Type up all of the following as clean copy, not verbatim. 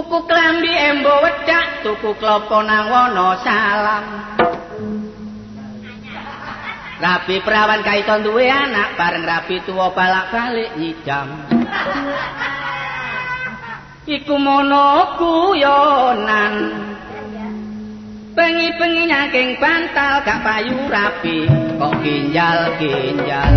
Tuku klambi embo wedak, tuku klopo nang Wonosalam. Rabi perawan kaito duwe anak, bareng rabi tuwa balak-balik nyidam. Iku mono guyonan. Bengi-bengi nyangking bantal gak payu rabi, kok ginjal-ginjal.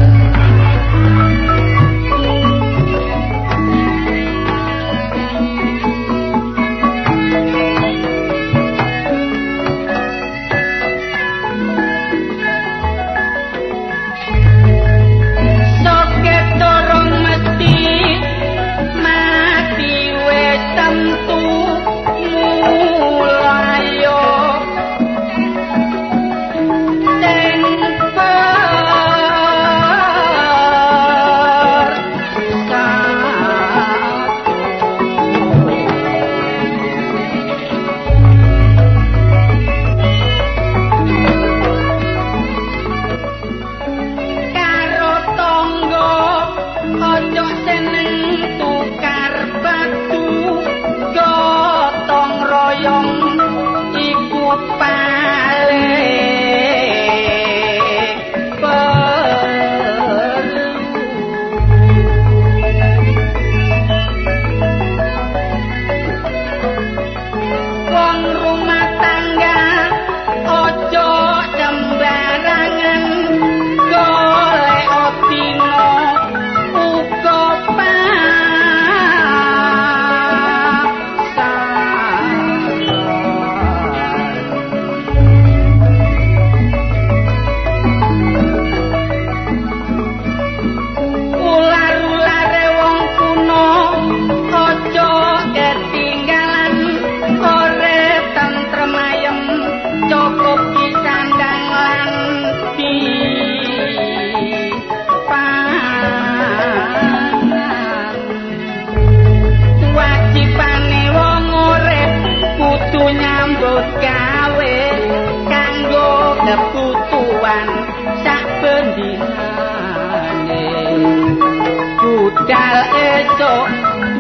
Budal esuk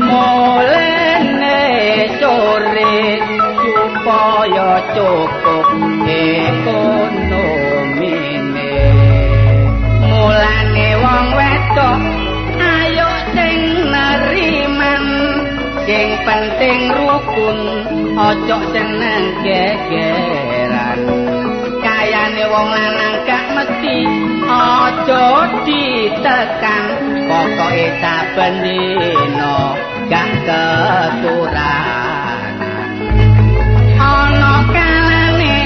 mulene sore supaya cukup ekonomine. Mulane wong wedok ayo sing neriman, sing penting rukun, ojo seneng gegeran. Kayane wong lanang gak mesti aja ditekan, pokoke saben dina gak kekurangan. Ana kalane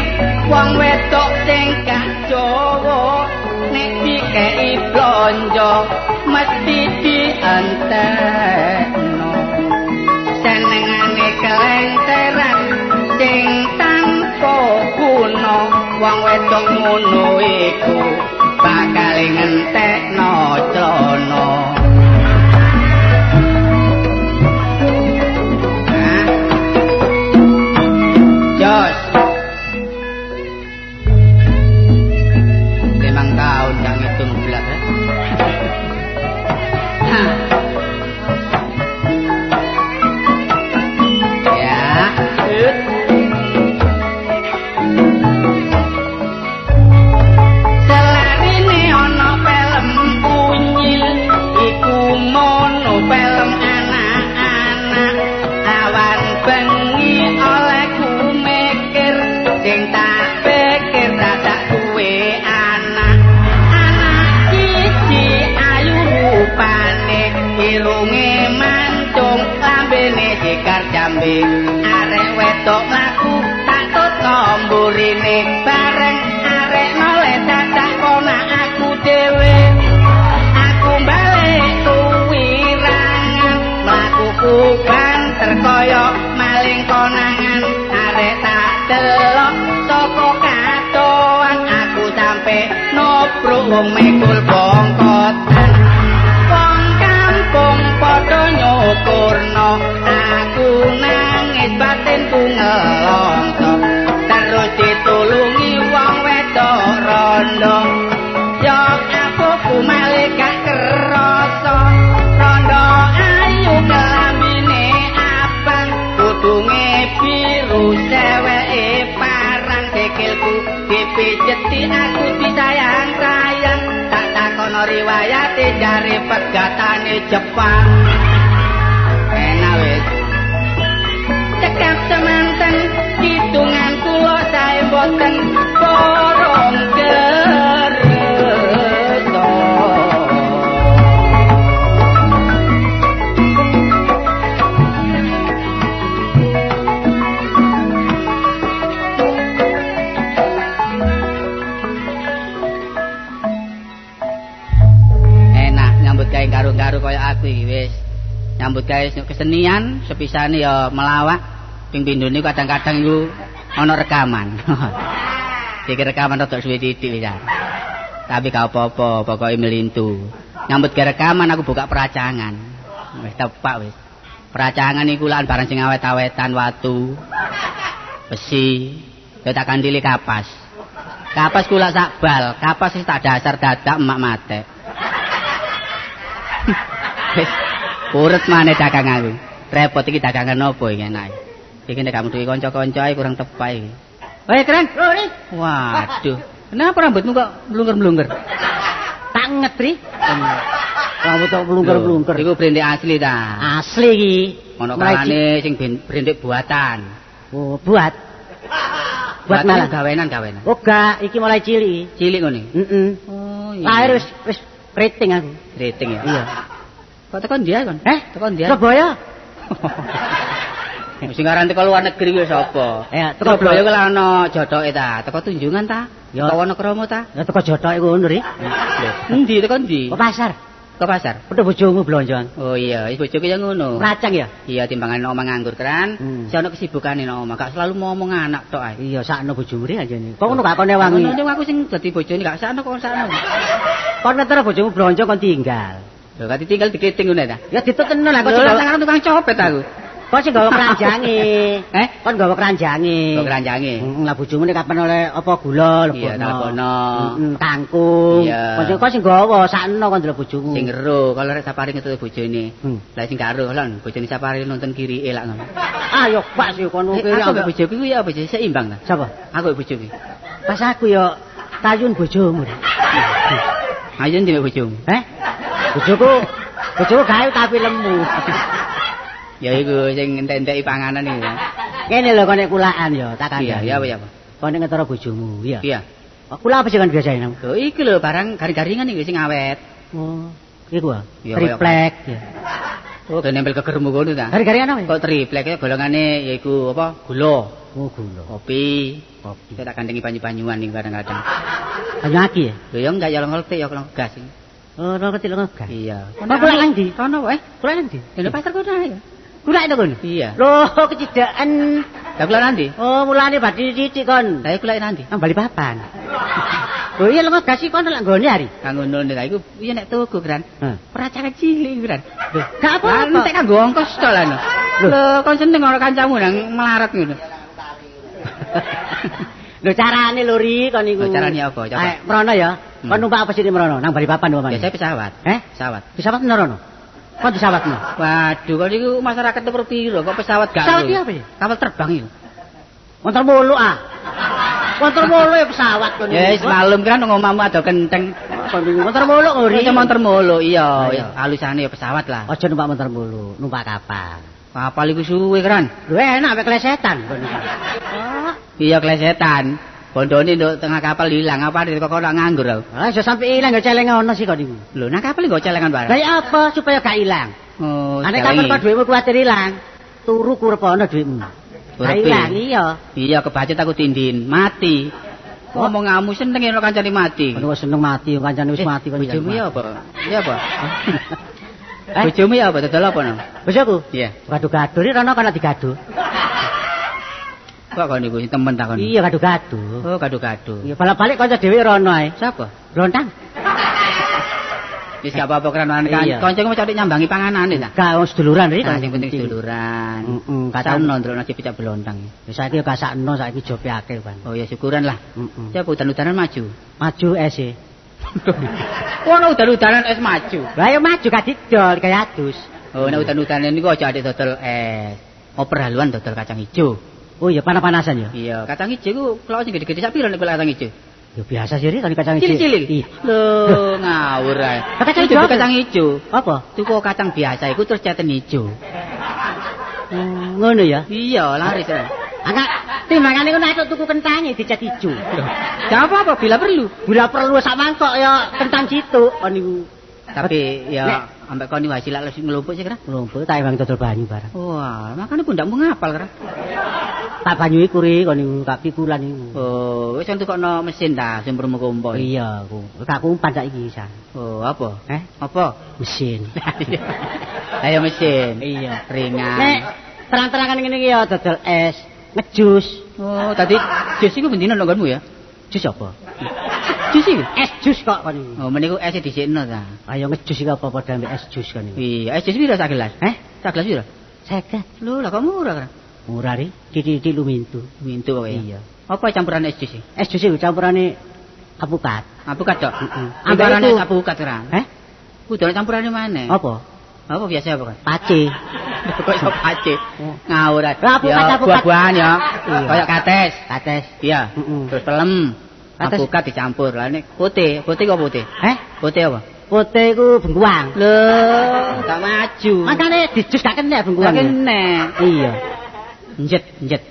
wong wedok sing gak Jawa nek dikeki blonjo mesti dientekno. Senengane kelengseran sing tanpa guna, wong wedok ngono iku bakal ngentekno celana. Jos 5 tahun gak ngitung belas. Ya, selarine ana film unyil iku mono film anak-anak. Awan bengi olehku mikir sing tak pikir dadak duwe anak. Anak siji ayu rupane, irunge mancung, lambene sikar jambe. Arek wedok mlaku tak tutno mburine, bareng arek noleh dadak konak aku dhewe. Aku balik kuwirangan, mlakuku banter kaya maling konangan. Arek tak delok saka kadoan, aku sampe nobruk wong mikul bongkotan. Wong kampung padha nyukurno, aku nangis batinku ngelongso. Terus ditulungi wong wedok rondo, yo aku malih gak kerasa. Rondo ayu kelambine abang, kudu Jeti aku disayang-sayang, tak takono riwayate jare pegatane Jepang. Enak wis. Cekap semanten hitungan kula sae mboten borong kersa. Enak nyambut gawe karo-karo kaya aku iki wis. Nyambut gawe kesenian sepisane ya melawak. Ping pindhone kadang-kadang iku ana rekaman. Iki rekaman rada suwe titik wis. Tapi gak apa-apa, pokoke melintu. Nyambut gawe rekaman aku buka peracangan. Wis tepak wis. Peracangan iku lan barang sing awet-awetan watu, besi, ya tak kandili kapas. Kapas kula sak bal, kapas wis tak dasar dadak emak matek. Wis urut maneh dagangan aku. Repot iki dagangan opo iki enake. Iki nek kamu duwe kanca-kanca ae kurang tepak iki. Hei, keren. Waduh. Kenapa rambutmu kok mlungker-mlungker? Tak ngetri. Rambut kok mlungker-mlungker. Iku brendek asli ta? Asli iki. Ono kalane sing brendek buatan. Oh, buat. Buat malah gawenan-gawenan. Oh, gak, iki mulai cilik. Cilik ngene. Heeh. Oh, iya. Lahir wis keriting aku. Keriting ya? Iya. Kok tekan ndi kon? Eh, tekan ndi? Surabaya. Sing aran teko luar negeri kuwi sapa? Ya, teko Surabaya kuwi ana jodoke ta? Teko Tunjungan ta? Teko Wonokromo ta? Ya teko jodoke ngono ri. Endi teko endi? Ke pasar. Ke pasar. Petuk bojomu blonjoan. Oh iya, wis bojoku ya ngono. Racang ya? Iya, timbangan omah nganggur kan. Sing ana kesibukane nang omah, gak selalu ngomong anak tok ae. Iya, sakno bojomu ri anjene. Kok ngono gak kon ewangi? Ngono aku sing dadi bojone gak sakno kok sakno. Kon ngetero bojomu blonjo kon tinggal. Lho, gak ditinggal diketing ngono ta? Ya ditutno lah kok sing tukang copet aku. Kon sing gawa keranjange. Eh? Kon gawa keranjange. Gawa keranjange. Lah bojomu nek kapan oleh apa gula lebokno. Iya, lebokno. Kangkung. Kon sing gawa sakno kon ndelok bojomu. Sing ero, kalau rek sapari ngetuti bojone. Lah sing gak ero lho, bojone sapari nonton kirike lak ngono. Ah yo Pak sih kono kiri. Aku mbek bojoku kuwi ya bojo seimbang ta. Sapa? Aku mbek bojoku. Pas aku yo tayun bojomu. Ayun ndi mbek bojomu? Eh? Bojoku gawe tapi lemu. Ya iku sing entek-enteki panganan iki. Kene lho kon nek kulaan ya, tak kandhani. Iya, iya apa? Kon nek ngetoro bojomu, iya. Iya. Kula apa sih kan biasane? Lho iki lho barang garing-garingan iki sing awet. Oh, iku ah. Triplek ya. Oh, nempel kegermu ngono ta? Garing-garingan apa? Kok triplek ya golongane yaiku apa? Gula. Oh, gula. Kopi. Kopi. Tak kandengi banyu-banyuan iki kadang-kadang. Banyu aki ya? Lho ya enggak ya ngerti ya kalau gas iki. Oh, ngerti lho gas. Iya. Kok kula nang ndi? Kono wae. Kula nang ndi? Nang pasar kono ae. Kula itu kon? Iya. Loh, kecidaan. Lah kula nanti? Oh, mulane badhe titik kon. Lah kula nanti? Nang Balikpapan. Lho iya lengo gas kon lak nggone hari. Kang ngono lha iku piye nek tuku, Gran? Peracangan cilik, Gran. Lho, gak apa-apa. Entek kanggo ongkos tok lah. Lho, kon seneng ora kancamu nang melarat ngono. Lho carane lho ri kon iku. Lho carane apa? Coba. Mrono ya. Kon numpak apa sih mrono? Nang Balikpapan umpamane. Biasa pesawat. Eh? Pesawat. Pesawat mrono. Kon pesawatmu. Waduh, kon iku masyarakat nomor piro kok pesawat gak? Pesawat iki apa ya? Kapal terbang iki. Motor mulu ah. Motor mulu ya pesawat kon. Ya wis malum kan nang omahmu ado kenteng. Kon iku motor mulu kok ri. Motor mulu iya, alusane ya pesawat lah. Aja numpak motor mulu, numpak kapal. Kapal iku suwe kan. Lho enak mek klesetan kon iku. Iya klesetan. Bondone nduk tengah kapal ilang apa kok ora nganggur aku. Ah iso sampe ilang ya celeng ono sih kon iku. Lho nang kapal nggo celengan barang. Lah ya apa supaya gak ilang? Oh, nek kapal kok dhuwitmu kuwatir ilang, turu kurepono dhuwitmu. Gak ilang iya. Iya kebacut aku tindin, mati. Ngomongamu seneng yen kancane mati. Kon wis seneng mati, kancane wis mati kon. Bojomu ya apa? Iya apa? Bojomu ya apa dodol apa no? Bojoku? Iya. Gado-gado iki rono kono digado. Kok kon niku temen ta kon? Iya gado-gado. Oh, gado-gado. Iya balik-balik kanca dhewe rono ae. Sapa? Blontang. Wis gak apa-apa kran kancaku mesti nyambangi panganane ta. Gak wong seduluran ri. Sing penting seduluran. Heeh, kasakno ndelok nasi pecak blontang. Wis saiki yo kasakno saiki jope akeh, Pan. Oh ya syukuran lah. Heeh. Siapa udan-udanan maju? Maju es e. Ono udan-udanan es maju. Lah yo maju gak didol kaya adus. Oh nek udan-udanan niku aja adik dodol es. Oper haluan dodol kacang ijo. Oh iya panas-panasan ya. Iya, kacang ijo ku klok sing gede-gede sak piro nek kacang ijo? Ya biasa sih ri kan kacang ijo. Cilik-cilik. Iya. Lho, ngawur ae. Kacang ijo. Kacang ijo. Apa? Tuku kacang biasa iku terus ceten ijo. Ngono ya? Iya, laris. Angkat timbangane ngono aku tuku kentange dicat ijo. Gak apa-apa bila perlu. Bila perlu sak mangkok ya kentang situk kon niku. Tapi ya ambek kon niku hasil lek nglumpuk sih kira. Nglumpuk tak ewang dodol banyu barang. Wah, makane pundakmu ngapal kira. Tak banyu iku ri kon niku tak pikulan niku. Oh, wis tukokno mesin ta sing perlu kumpo. Iya, ku. Tak kumpan saiki san. Oh, apa? Eh, apa? Mesin. Ayo mesin. Iya, ringan. Nek terang-terangan ngene iki ya dodol es, ngejus. Oh, tadi jus iku bendina nang nggonmu ya? Jus apa? Jus iki? Es jus kok kon niku. Oh, meniku es dhisikno ta. Ayo ngejus iki apa padha ambek es jus kon niku. Iya, es jus piro sak gelas? Eh, sak gelas piro? 50. Lho, lah kok murah kan? Murah ri, titik-titik lumintu. Lumintu pokoke. Iya. Apa campuran es jus iki? Es jus iku campurane apukat. Apukat tok. Heeh. Campurane apukat ora? Eh? Kudu ana campurane maneh. Apa? Apa biasa apa kan? Pace. Kok iso pace? Ngawur ae. Apukat, apukat. Buah-buahan ya. Kayak kates. Kates. Iya. Terus pelem. Apukat dicampur. Lah nek putih, putih kok putih? Eh? Putih apa? Putih iku bengkuang. Lho, gak maju. Makane dijus gak kena bengkuang. Gak kena. Iya. Njet, njet.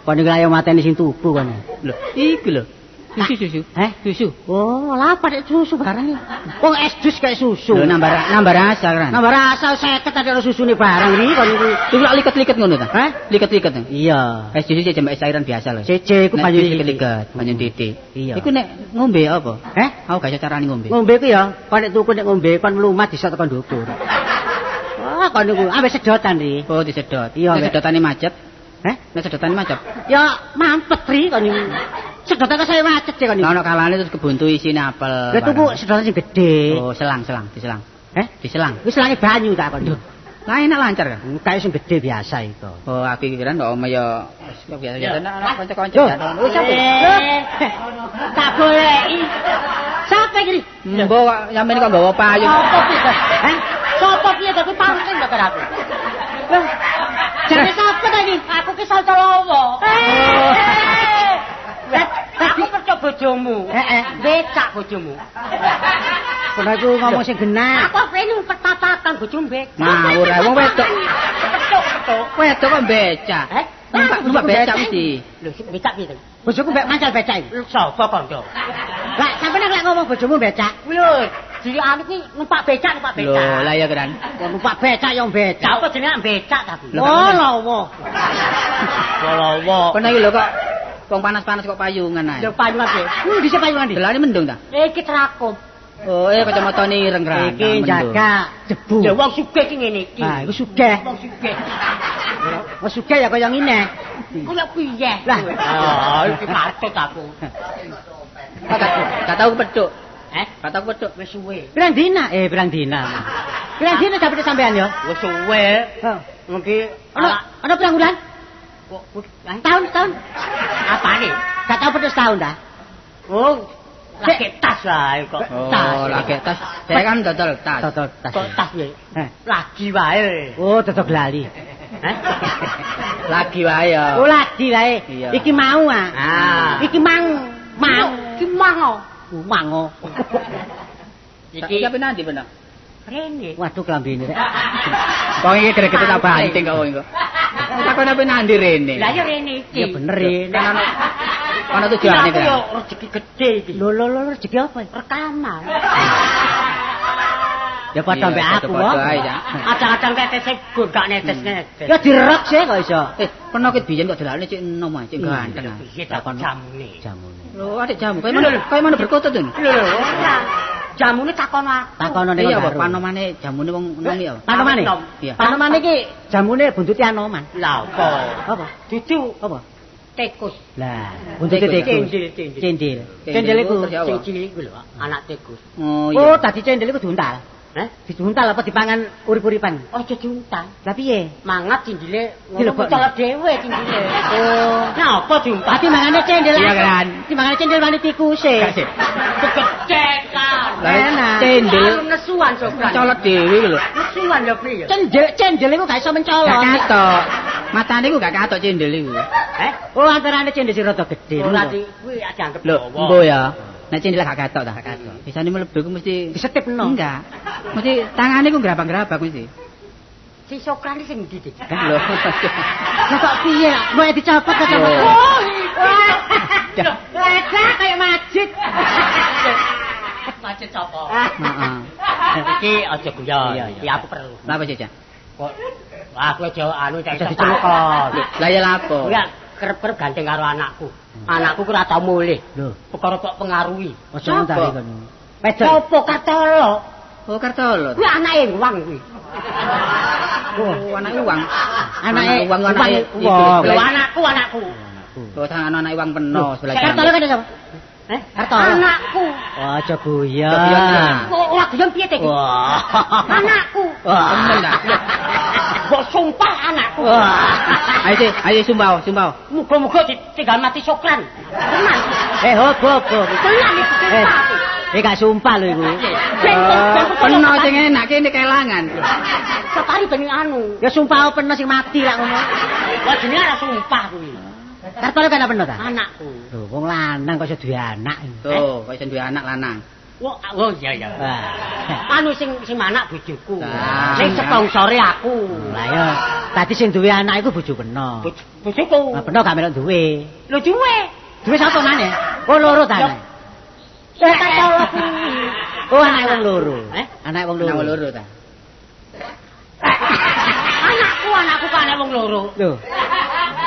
Kon iku ayo mateni sing tuku kon. Lho, iku lho. Susu susu. Eh, susu. Oh, lah pakai susu barang. Wong es jus kayak susu. Lho nambah rasa kan. Nambah rasa 50 ada susune barang iki kon iku. Iku lak liket-liket ngono ta? Heh? Liket-liket. Iya. Es jus iki jembek cairan biasa lho. Cece iku banyu liket-liket, banyu titik. Iya. Iku nek ngombe apa? Heh? Aku gak iso carane ngombe. Ngombe ku ya, kon nek tuku nek ngombe kon mlumat disok tekan ndukur. Wah, kon niku ambek sedotan ri. Oh, disedot. Iya, nek sedotane macet. Heh? Nek sedotane macet. Ya mampet ri kon niku. Sedotan saya macet kon niku. Lah ono kalane terus kebuntu isine apel. Lah tuku sedotan sing gedhe. Oh, selang-selang, diselang. Heh? Diselang. Wis selange banyu tak kon. Lah enak lancar kan? Kae sing gedhe biasa iku. Oh, aku iki kira ndok oma ya biasa-biasa nek ana kanca-kanca. Wis sampe. Tak goleki. Sapa iki? Mbok kok sampeyan kok nggawa payung. Sopo piye? Heh? Sopo piye tapi pancen kok aku. Lah, jane sapa ta iki? Aku ki Salcolowo. Aku percaya bojomu. Heeh, becak bojomu. Kono iku ngomong sing genah. Aku rene pertapatan bojomu becak. Ngawur ae wong wedok. Petuk-petuk. Wedok kok becak. Eh? Numpak becak mesti. Lho, becak piye to? Bojoku mbek mancal becak iki. Sapa kanca? Lah, sampeyan lek ngomong bojomu becak. Kuwi lho, cilikane kuwi numpak becak, numpak becak. Lho, lah ya kan. Kok numpak becak ya becak. Apa jenenge becak ta kuwi? Oh, lawa. Lawa. Kono iki lho kok wong panas-panas kok payungan ae. Lho payungan piye? Dhisik payungan ndi? Delane mendung ta? Iki terakum. Oh, kacamatane ireng kan. Iki jaga debu. Lho wong sugih ki ngene iki. Ha, iku sugih. Wong sugih. Wong sugih ya kaya ngene. Kaya piye? Lah, ah, iki patut aku. Gak tau kepethuk. Eh, gak tau kepethuk wis suwe. Pirang dina? Pirang dina. Pirang dina dapet sampean ya? Wis suwe. Heeh. Mungkin ana pirang wulan? Kok tahun-tahun. Apane? Gak tau petuk setahun ta? Oh, lagi tas wae kok. Oh, lagi tas. Saya kan dodol tas. Dodol tas. Kok tas piye? Lagi wae. Oh, dodol lali. Heh? Lagi wae ya. Oh, lagi wae. Iki mau ah. Iki mang. Mang. Iki mang. Mang. Iki ape nanti bener? Rene. Waduh klambine rek. Kok iki greget tak banting kok wong kok. Takon ape nanti rene. Lah ya rene iki. Ya bener rene. Ana tujuane kan. Yo rezeki gedhe iki. Lho lho lho rezeki apa? Rekaman. Ya padha mbek aku kok. Kadang-kadang tetese gon gak netes-netes. Ya direk sih kok iso. Peno ket biyen kok delane cek enom ae, cek ganteng. Piye ta jamune? Jamune. Lho, adik jamu. Kaya mana berkutut to? Lho, ora. Jamune takono aku. Takono ning iya, panomane jamune wong enom ya. Panomane? Iya. Panomane iki jamune buntute Anoman. Lah apa? Apa? Dudu. Apa? Tikus. Lah, buntute tikus. Cendil, cendil. Cendil iku sing cilik iku lho, anak tikus. Oh iya. Oh, tadi cendil iku diuntal. Heh? Diuntal apa dipangan urip-uripan? Aja diuntal. Lah piye? Mangat cindile ngono mencolot dhewe cindile. Oh. Napa diuntal? Dadi mangane cendil. Iya kan. Timangane cendil wani tikuse. Kecekan. Enak. Cendil nesuan sopran. Mencolot dhewe lho. Nesuan lho piye? Cendil cendil iku gak iso mencolot. Gak katok. Matane iku gak katok cindil iku. Eh? Oh, antarane cindil sing rada gedhe. Ora di kuwi dianggep Lho, dawa. mbo ya. Nek cindil gak katok ta? Katok. Bisane mlebu iku mesti Disetipno. Enggak. Mesti tangane iku grabak-grabak mesti. Si Sokran iki sing ndi, Dik? Lho. Lah kok piye? Mbok dicopot kacamata. Oh. Lecak kayak masjid. Macet sapa? Heeh. Iki aja guyon. Iya, iya. Iki aku perlu. Lha apa Cecak? Kok aku aja anu cek Aja diceluk. Lah ya lapo? Kuwi kerep-kerep gandeng karo anakku. Anakku ku ora tau mulih. Lho, Perkara kok pengaruhi. aja ngontari kono. Wedok. Sopo Kartolo? Oh, Kartolo. Kuwi anake wang kuwi. Oh, anake uang. Anake uang anake uang. Lho anakku, anakku. Oh, tangan anake uang peno sebelah Kartolo kan sapa? Eh? Kartolo. Anakku. Wah, aja guyon. Kok ora guyon piye te iki? Wah. Anakku. Temen ta? Mbok sumpah anakku. Wah. Ayo, Cek. Ayo sumpah, sumpah. Muga-muga ditinggal mati Sokran. Tenan. Eh, hop hop. hop. Tenan iki Eh, sumpah aku. eh gak sumpah lho iku. Ben Peno sing enak kene kelangan. Sapari ben anu. Ya sumpah peno sing mati lak ngono. Wah jenenge ora sumpah kuwi. Kartolo kan peno ta? Anakku. Lho, wong lanang kok iso duwe anak. Tuh, kok iso duwe anak lanang. Wah, oh iya iya. Wah. Anu sing sing anak bojoku. Lah. Sing sponsore aku. Lah ya, tadi sing duwe anak iku bojo peno. Bojoku. Lah peno gak melok duwe. Lho duwe. Duwe sapa maneh? Oh loro ta. Ya. Kartolo kuwi. Oh anake wong loro. Eh? Anake wong loro. Anak loro ta. Anakku, anakku kok anak wong loro. Lho.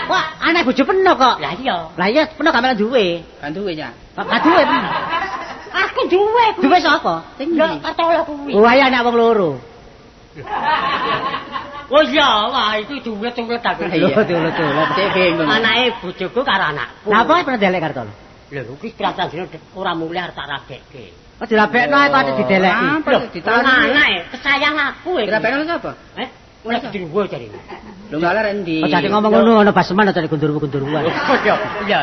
Wah, anak bojo peno kok. Lah iya. Lah iya peno gak melok duwe. Kan duwe ya. Gak duwe peno. Aku duwe kuwi. Duwe sapa? Lho Kartolo kuwi. Oh ayo anak wong loro. Oh iya, wah itu duwe-duwe aku. Iya. Lho dulu-dulu. Cek bingung. Anake bojoku karo anakku. Lah apa pernah delek Kartolo? Lho kuwi pirang dina ora mulih arep tak rabekke. Oh dirabekno ae kok ate dideleki. Apa Lho, ditarik? anake kesayang aku iki. Dirabekno sapa? Eh, oleh gendruwo jarine. Lho enggak lerek endi? Aja ate ngomong ngono ana baseman aja gondurwu-gondurwuan. Iya, iya.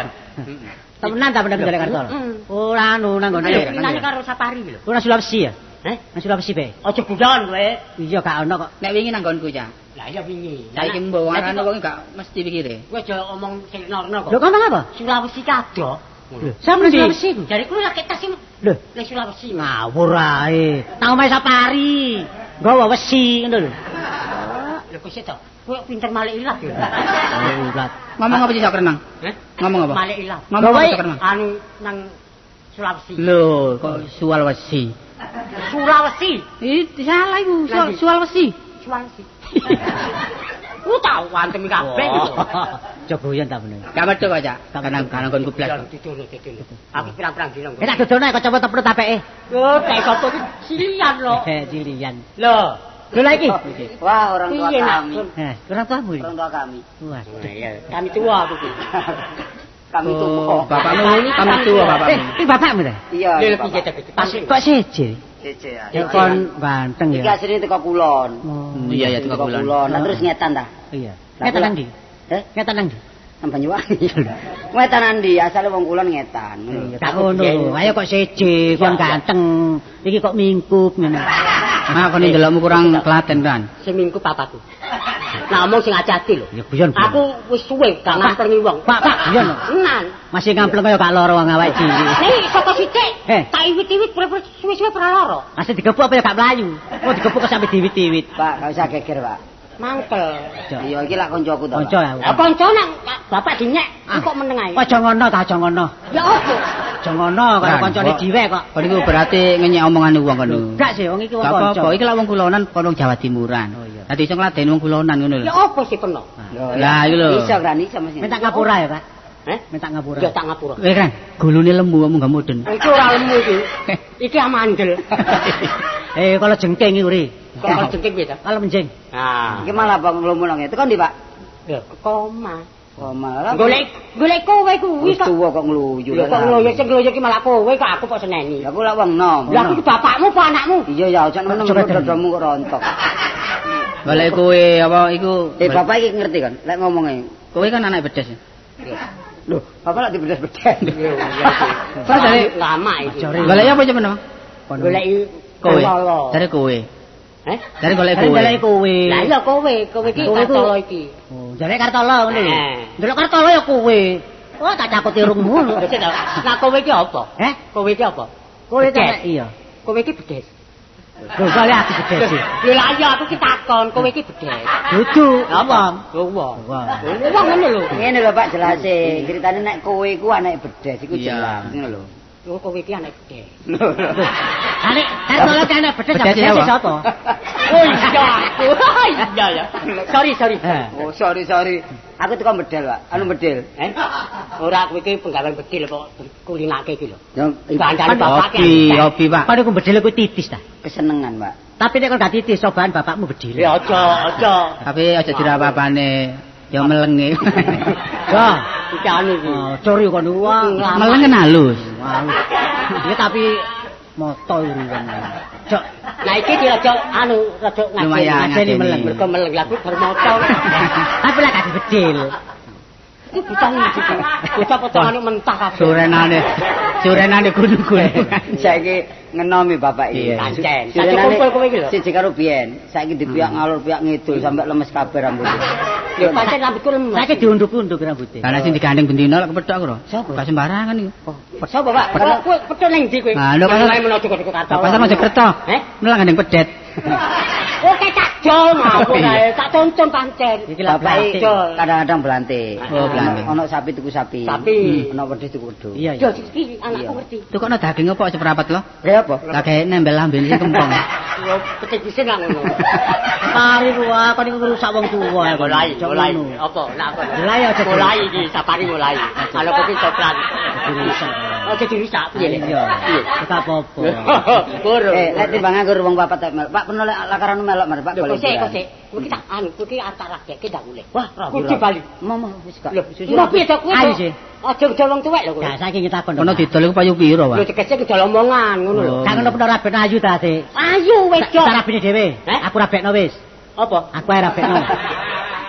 Temenan ta bener delek Kartolo? Ora anu nang nggone. Ayo pinane karo Sapari lho. Ora Sulawesi ya? Eh, Nang Sulawesi be. aja guyon kowe. Iya gak ono kok. Nek wingi nang nggonku, Cak. Lah iya wingi. Saiki mbok wong arane wong gak mesti pikire. Kowe aja omong sing norno kok. Lho ngomong apa? Sulawesi kado. Lho, sapa nang Sulawesi iku? Jare kuwi lagi tas sing Lho, nang Sulawesi. ngawur ae. Nang omahe Sapari. Nggawa wesi ngono lho. Lho kok sik to? Kowe pinter malik ilat ya. Oh, ulat. Ngomong apa sih Sok Renang? Eh? Ngomong apa? Malik ilat. Ngomong apa Gawe- Sok Renang? Anu nang Sulawesi. Lho, kok sual wesi. Sulawesi. Ih, salah iku, Lah, ndi? sual wesi. Sulawesi. Ku tau antem kabeh gitu. Aja guyon ta bener. Gak metu kok, Cak. Gak Karena metu. karena nggonku blas. Didono, didono. Aku pirang-pirang dino. Eh tak dodono kacamata perut apeke. Yo, tek sapa iki silian lho. Eh, cilian. Lho. Lho lah iki. Wah, orang tua Piye, Nak? kami. Eh, orang tuamu iki. Orang tua kami. Waduh. Iya, kami tua aku iki. Kami Oh, tua. bapakmu kami tua Eh, bapakmu. iki bapakmu ta? Iya. Lho bapak. piye ta iki? Pas Kok seje? Cece ya. Ya kon ganteng Iki ya. asline teko kulon. Oh, Iya ya teko kulon. Kulon. Lah terus ngetan ta? Iya. Lah, Ngetan nang ndi? Eh, Ngetan nang ndi? nang Banyuwangi. Ngetan nang ndi? Asale wong kulon ngetan. Iya, gak ngono. Ayo kok seje, kon ganteng. Iki kok mingkup ngene. Nah, kon ndelokmu kurang Klaten kan. Sing mingku papaku. Nah, omong sing ati-ati lho. Ya guyon. guyon. Aku wis suwe gak ngamplengi wong. Pak, Pak, guyon lho. Tenan. Masih ngampleng kaya gak lara wong awake dhewe. Nek saka sithik, Eh. tak iwit-iwit suwe-suwe ora lara. Masih digepuk apa ya gak mlayu? Oh digepuk kok sampe diwit-diwit. Pak, gak usah geger, Pak. Mangkel. Iya, iki lak koncoku to. Pak. Kanca aku. Lah kanca nang bapak dinyek, kok meneng ae. Aja ngono ta, aja ngono. Ya opo? Aja ngono karo Kan, kancane kok. dhewe kok. Kon iku berarti ngenyek omongane wong kono. Gak sih wong iki wong Gak kanca. apa-apa, iki lak wong kulonan kono wong Jawa Timuran. Oh, iya. Dadi iso ngladeni wong kulonan ngono lho. Ya opo sih peno? Lho, Lah, iki lho. Iso kan iso mesti. Minta ngapura ya, Pak. Eh? Minta ngapura. Ya tak ngapura. Eh kan, gulune lembu kamu gak mudun. Iki ora lemu iki. Iki amandel. Eh, kalau jengking iki uri. Kok jengking piye ta? Kalau menjeng. Nah, Iki malah bang nglumun nang Tekan ndi, Pak? ya koma. Koma. Golek golek kowe kuwi Wis kok. tuwa kok ngluyu. Lho kok ngloyo sing ngloyo iki malah kowe kok aku kok seneni. Lah aku lak wong nom. Lah aku iki bapakmu apa anakmu? Iya ya, aja nemen Coba den. dadamu kok rontok. Golek kowe apa iku? Eh, bapak iki ngerti kan lek ngomonge. Kowe kan anak bedes. Lho, bapak lak dibedes-bedes. Iya, iya. Terus dari lama iki. Jare. golek apa cuman? Golek Kowe. Kartolo. Dari kowe. Eh? Jare golek kowe. Golek kowe. Lah iya kowe, kowe iki Kartolo iki. Oh, jare Kartolo ngono lho. Ndelok Kartolo ya kowe. Oh, tak cakuti irungmu. Lah kowe iki apa? Eh? Kowe iki apa? Kowe tak iya. Kowe iki bedes. Lho, soalnya aku bedes sih. Lho lah iya aku ki takon, kowe iki bedes. Dudu, wong. Wong. Wong ngono lho. Ngene lho Pak jelase. Ceritane nek kowe iku anake bedes iku jelas ngono lho. Lho kowe iki anake bedes. Anek Kartolo ki anak bedes bedes sapa? Oh iya. Iya ya. Sorry, sorry. Oh sorry, sorry. Aku teko bedel, Pak. Anu bedel. Eh? Ora kowe iki penggawean bedil kok kulinake iki lho. Bandane bapak ki. Hobi, Pak. Padha ku bedil ku titis ta. Kesenengan, Pak. Tapi nek kon gak titis cobaan bapakmu bedil. Ya aja, aja. Tapi aja dirapapane. Ya melenge. Wah, iki anu iki. Cori kon wah. Melenge halus. Halus. Ya tapi moto iki kan. Cok. Lah iki diraja anu rada ngajeni meleng. Mergo meleng lha kuwi bar moto. Tapi lek gak dibedil. Iki bocah iki. Bocah potongane mentah kabeh. Surenane. Surenane gunung-gunung. Saiki ngenomi bapak iki. Pancen. Saiki kumpul kowe iki lho. Siji karo biyen. Saiki dipiak ngalor piak ngidul sampe lemes kabeh rambute. Lho pancen rambutku lemes. Saiki diunduk-unduk rambute. Lah sing digandeng bendina lek kepethuk aku lho. Gak sembarangan iku. Sapa, Pak? Kowe petuk ning ndi kowe? Lah lho pasar Mojokerto. Pasar Mojokerto. Eh? Melang gandeng pedet. Oke tak jol ngawur ae, tak tonton pancen. Iki lha bapak kadang-kadang belantik. Oh, belantik. Ono sapi tuku sapi. Sapi. Ono wedhus tuku wedhus. Iya, iya. Yo iki anakku ngerti. Tukokno daging apa seprapat lho? Lha apa? Lah gawe nembel lambene sing kempong. Yo petik pisan lah ngono. Pari ruwa kon iku ngrusak wong tuwa. Mulai, mulai. Apa? Lah apa? Mulai aja. Mulai iki safari mulai. Kalau kowe coklat. Dirusak. Aja dirusak piye? Iya. Gak apa-apa. Guru. Eh, lek timbang nganggur wong papat tak melok. Pak peno lek lakaran melok mari Pak. Kok sik, kok sik. Kowe iki tak anu, kowe iki arep tak ragekke ndak boleh. Wah, kudu bali. Momo wis gak. Lho, piye to kowe? Ayo sih. Aja ngedol wong tuwek lho kowe. Lah saiki ngitakon. Kono didol iku payu piro, Pak? Lho tegese ngedol omongan ngono lho. Gak ngono peno rabekno ayu ta, Sik? Ayu wedok. Tak rabine dhewe. Aku rabekno wis. Apa? Aku ae rabekno.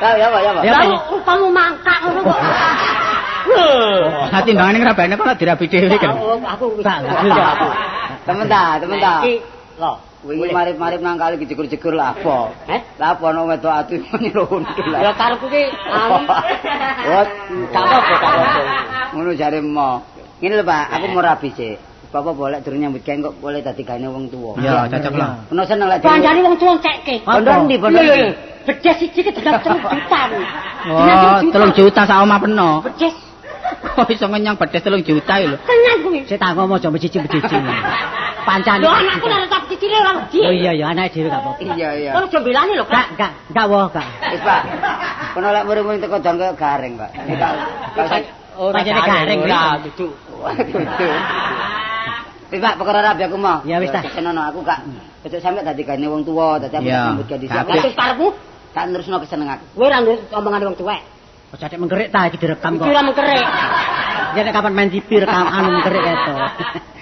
Lah ya apa ya apa? Lah rupamu mangkak ngono kok. Lah timbangane ngrabekne kok dirabi dhewe kan. Aku wis. Aku. Temen ta, temen ta. Iki lho. Wingi marip-marip nang kali jegur-jegur lah apa? Eh? Lah apa ono wedok ati nyelundul lah. Ya karepku ki anu. Wot, gak apa-apa, gak apa-apa. Ngono jare mo. Ngene lho Pak, aku mau rabi sik. Bapak boleh durung nyambut gawe kok boleh dadi gaene wong tuwa. Ya, cocok lah. Ono seneng lek bandane wong tuwa cekke. Bondo ndi bondo? Lho, bedes siji ki 3 juta. Oh, 3 juta sak omah peno. Bedes. Kok iso ngenyang bedes 3 juta lho. Tenan kuwi. Sik tak ngomong aja mecici-mecici. Pancane. Lho anakku nek tak cicile ora wedi. Oh iya ya anake dhewe gak apa-apa. Iya iya. Kono aja mbelani lho, Kak. Gak, gak woh, Kak. Wis, Pak. Kono lek muring-muring teko dang kaya garing, Pak. Ora garing ora dudu. Dudu. Wis, Pak, perkara rabi aku mau. Ya wis ta. Senono aku gak besok sampe dadi gane wong tuwa, dadi aku nyambut gawe dhisik. Lah terus karepmu tak nerusno kesenengan. Kowe ora nurut omongane wong tuwek. Aja tek mengkerik ta iki direkam kok. Iki ora mengkerik. Ya nek kapan main TV rekam anu mengkerik itu.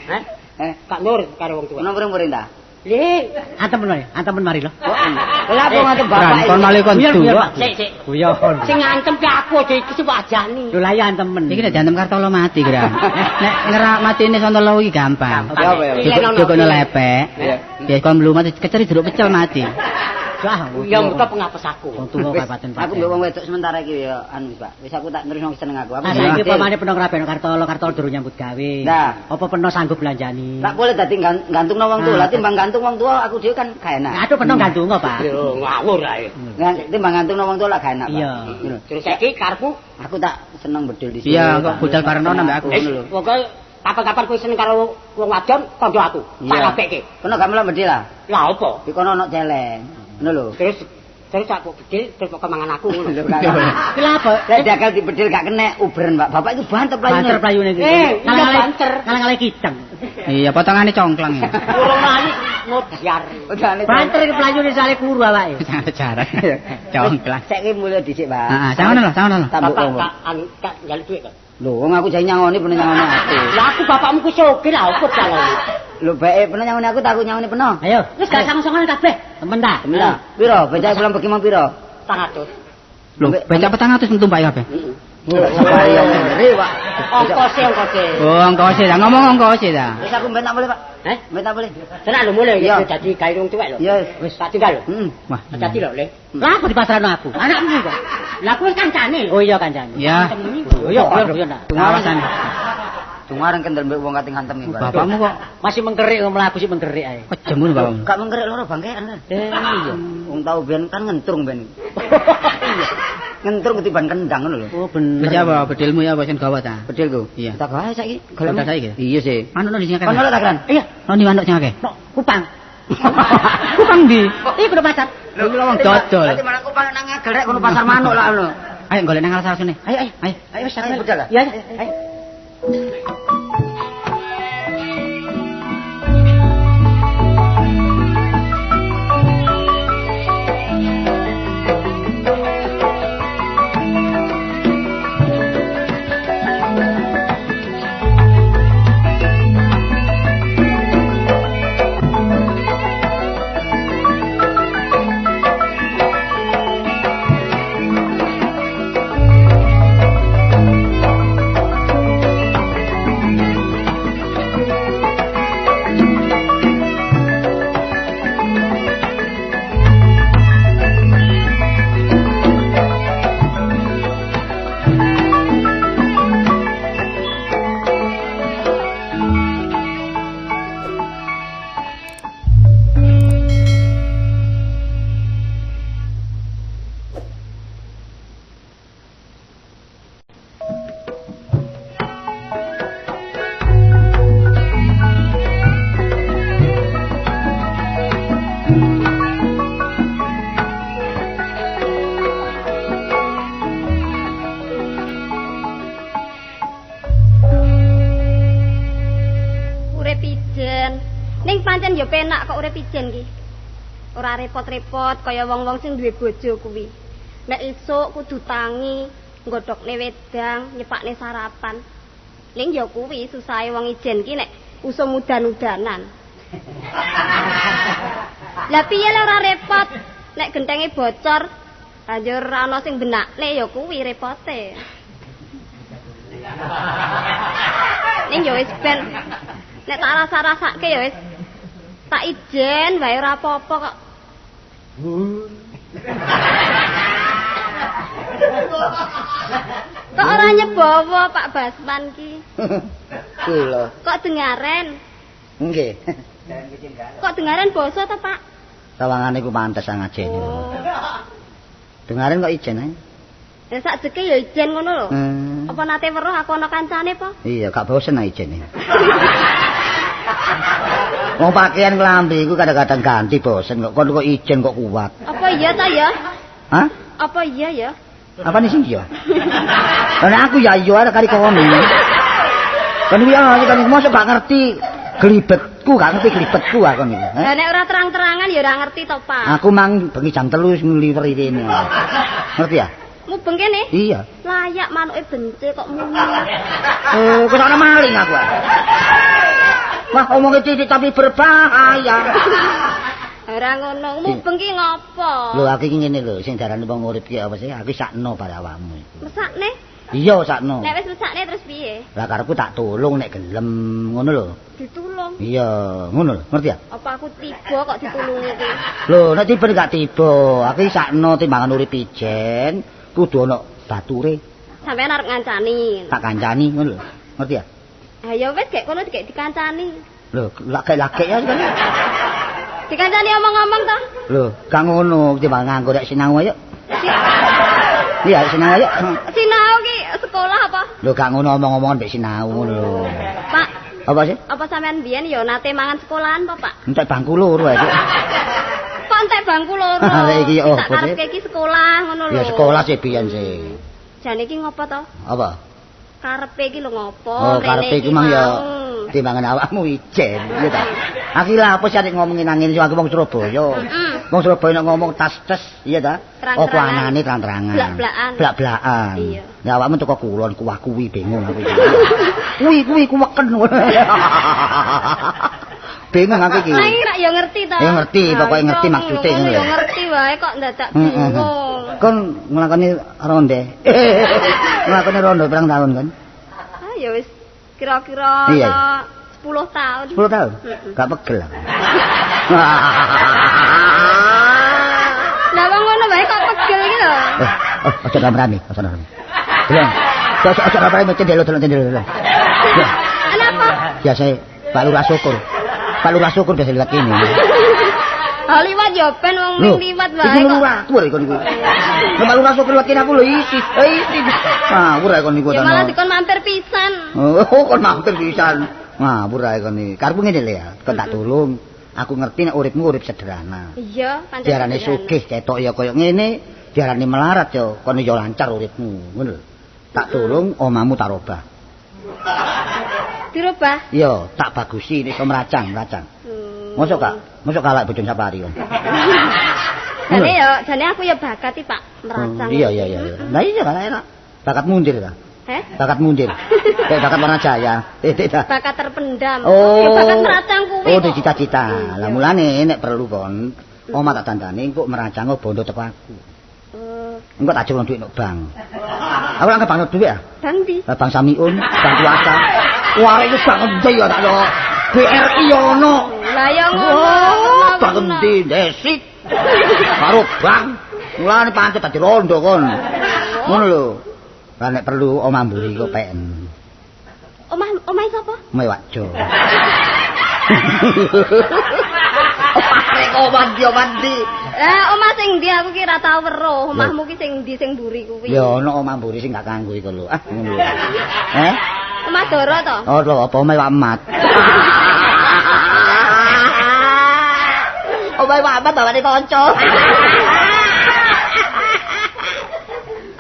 Heh? Gak nurut karo wong tuwa. Ono muring-muring ta? Le, antemen wae, antemen mari lho. Lha apa ngantem bapak? Kon malah kon tuwa. Sik, sik. Guyon. Sing ngantem ki aku aja iki sing ajani. Lho lah ya antemen. Iki nek diantem Kartolo mati kira. Nek ngerak matine Santolo iki gampang. Ya apa ya? Jogono lepek. Ya kon mlumat keceri jeruk pecel mati. Wah, ya muka pengapes aku. Wong tuwa kapaten. Aku mbek wong wedok sementara iki ya anu Pak. Wis aku tak nerusno seneng aku. Aku saiki pamane peno ngrabekno Kartolo, Kartolo durung nyambut gawe. Nah, apa peno sanggup belanjani? Tak boleh dadi gantungno wong tuwa. Lah timbang gantung wong tuwa aku dhewe kan gak enak. Aduh peno gantungno, Pak. Lho ngawur ae. Timbang gantungno wong tuwa lah gak enak, Pak. Iya. Terus saiki karepmu aku tak seneng bedil di sini. Iya, kok budal bareng nang mbek aku ngono lho. Pokoke kapan-kapan kowe seneng karo wong wadon kandha aku. Tak rabekke. Kono gak melok bedil lah. Lah apa? Di kono ono celeng. Ngono lho. Terus tak kok bedil terus kok mangan aku ngono. Lho apa? Lek dagal dibedil gak kena uberen, Pak. Bapak iku banter playune. Banter playune iki. Ngalang-alang ngalang-alang kideng. Iya, potongane congklang ya. Urung mlayu ngodiar. Banter iki playune sale kuru awake. Jaran. Congklang. Saiki mulih dhisik, Pak. Heeh, sangono lho, sangono lho. Bapak tak anu tak njaluk dhuwit kok. Lho, wong aku jane nyangoni peno nyangoni aku. Lah aku bapakmu ku sugih lah opo nyangoni. Lho bae peno nyangoni aku tak aku nyangoni peno. Ayo, wis gak sang-sangan kabeh. Temen ta? Temen ta. Piro? Becak pulang pergi mang piro? 400. Lho, becak 400 entuk mbak kabeh. Heeh. Sampeyan ngene, Pak. Ongkose, ongkose. Oh, ongkose ta. Ngomong ongkose ta. Wis aku ben tak boleh, Pak. Heh? Ben tak boleh. Tenan lho mulih iki dadi gawe wong tuwek lho. Iya, wis tak tinggal lho. Heeh. Wah, dadi lho, Le. Lah aku dipasrahno aku. Anakmu kok. Lah kuwi kancane lho. Oh iya kancane. Ya. Oh iya, iya nak. Pengawasan. Dungareng kendel mbek wong kating hantem iki. Bapakmu kok masih mengkerik mlaku sik mengkerik ae. Kejem ngono bapakmu. Gak mengkerik loro bangkean kan. Iya. Wong tau ben kan ngentrung ben. Iya. Ngentrung ketiban kendang ngono lho. Oh bener. Wis apa bedilmu ya apa sing gawa ta? Bedilku. Iya. Tak gawe saiki. Golek saiki. Iya sih. Manuk ndi sing akeh? Ono tak, Kran? Iya. Ono ndi manuk sing akeh? Nok Kupang. Kupang ndi? Iku lho pasar. Lho iki wong dodol. Dadi malah Kupang nang ngagel rek kono pasar manuk lah ngono. Ayo golek nang alas-alasune. Ayo ayo. Ayo. Ayo wis Ayo budal lah. Iya, ayo. Ning pancen ya penak kok urip ijen ki. Ora repot-repot kaya wong-wong sing duwe bojo kuwi. Nek esuk kudu tangi, nggodhokne wedang, nyepakne sarapan. Ning ya kuwi susahe wong ijen ki nek usum udan-udanan. Lah piye lho ora repot? Nek gentenge bocor, banjur ana sing benakne ya kuwi repote. Ning ya wis ben nek tak rasa-rasake ya wis tak ijen wae ora apa-apa kok. Kok ora nyebowo Pak Basman ki? Kula. Kok dengaren? Nggih. Kok dengaren basa ta, Pak? Sawangane ku pantes ngajeni. Oh. Dengaren kok ijen ae. Ya sakjeke ya ijen ngono lho. Apa nate weruh aku ana kancane apa? Iya, gak bosen ae ijene. Wong pakaian klambi iku kadang-kadang ganti bosen kok kon kok ijen kok kuat. Apa iya ta ya? Hah? Apa iya ya? Apa nih sing iya? Lah aku ya iya arek kari kono. Kon iki ya kan mosok gak ngerti glibetku, gak ngerti glibetku aku niku. Lah nek ora terang-terangan ya ora ngerti to, Pak. Aku mang bengi jam 3 wis ngliweri rene. Ngerti ya? Mubeng kene? Iya. Layak manuke bence kok muni. Kok ana maling aku. Wah, omongnya titik tapi berbahaya. Ora ngono, mubeng ki ngopo? Lho, aku iki ngene lho, sing darane wong urip ki apa sih? Aku sakno bare awakmu iku. Mesakne? Iya, sakno. Nek wis mesakne terus piye? Lah karepku tak tulung nek gelem, ngono lho. Ditulung? Iya, ngono lho, ngerti ya? Apa aku tiba kok ditulungi ki? Lho, nek tiba gak tiba, aku sakno timbangan urip ijen, kudu ana bature. Sampeyan arep ngancani. Tak kancani ngono lho, ngerti ya? Ha ya wis gek kono gek dikancani. Lho, lagek-lagek ya kan. Dikancani omong-omong to? Lho, gak ngono, timbang nganggo rek sinau ayo. Iya, sinau ayo. Sinau ki sekolah apa? Lho, gak ngono omong-omongan mbek sinau ngono lho. Pak. Apa sih? Apa sampean biyen ya nate mangan sekolahan apa, Pak? Entek bangku loro ae. Kok entek bangku loro? Lah iki opo sih? Karepke iki sekolah ngono lho. Ya sekolah sih biyen sih. Jane iki ngopo to? Apa? Karepe iki lho ngopo? Oh, karepe iki mang ya timbangan awakmu ijen, iya ta. Aku lha apa sih arek ngomongin nang ngene aku wong Surabaya. Wong Surabaya nek ngomong tas-tes, iya ta? Apa anane terang-terangan. Blak-blakan. Blak-blakan. Iya. Lah awakmu teko kulon kuwah kuwi bingung aku. Kuwi kuwi kuweken. Bingung aku iki. Lah iki rak ya ngerti ta. Ya ngerti, pokoke ngerti maksude ngono lho. Ya ngerti wae kok ndadak bingung. Kon nglakoni ronde. Nglakoni rondo pirang tahun kan? Ah ya wis kira-kira 10 tahun. 10 tahun? Gak pegel aku. Lah wong ngono wae kok pegel iki lho. Aja rame-rame, aja rame. Delok. Aja rame-rame cendelo delok cendelo. Kenapa? Biasa Pak Lurah Syukur. Pak Lurah Syukur biasa liwat kene. Ha liwat ya ben wong liwat wae kok. Iku lurah aku kon niku. Pak Lurah Syukur liwat kene aku lho isi. Isi. Ngawur ae kon niku ta. Ya malah dikon mampir pisan. Oh, kon mampir pisan. Ngawur ae kon iki. Karepmu ngene lho ya, kon tak tulung. Aku ngerti nek uripmu urip sederhana. Iya, pancen. Diarani sugih ketok ya koyo ngene, diarani melarat ya kon ya lancar uripmu, ngono lho. Tak tulung omamu tak robah. Dirubah? Iya, tak bagusi nek iso mracang-mracang. Mosok gak? Mosok kalah bojone Sapari kon. Jane ya, jane aku ya bakat iki, Pak, mracang. Iya, iya, iya. Lah iya kan enak. Bakat mundir ta? Heh? Bakat mundir. Kayak bakat warna jaya. Bakat terpendam. Oh. Ya bakat meracang kuwi. Oh, cita-cita. Lah mulane nek perlu kon, omah tak dandani engko meracang bondo teko aku. Engko tak ajurno dhuwit nok bank. Aku lak bank dhuwit ah. Bank ndi? Bank Samiun, Bank Kuasa. Wah, iku bank endi ya tak lho. BRI ya ono. Lah ya ngono. Bank endi desik. Karo bank. Mulane pancet dadi rondo kon. Ngono lho. Lah nek perlu omah mburi kok peken. Omah omahe sapa? Omahe Wakjo. Omah kok mandi mandi. Lah omah sing ndi aku ki ora tau weruh. Omahmu ki sing ndi sing mburi kuwi? Ya ono omah mburi sing gak kanggo iku lho. Ah ngono lho. Eh? Omah Doro to? Oh lho apa omahe Wak Mat. Omahe Wak Mat bawane kanca.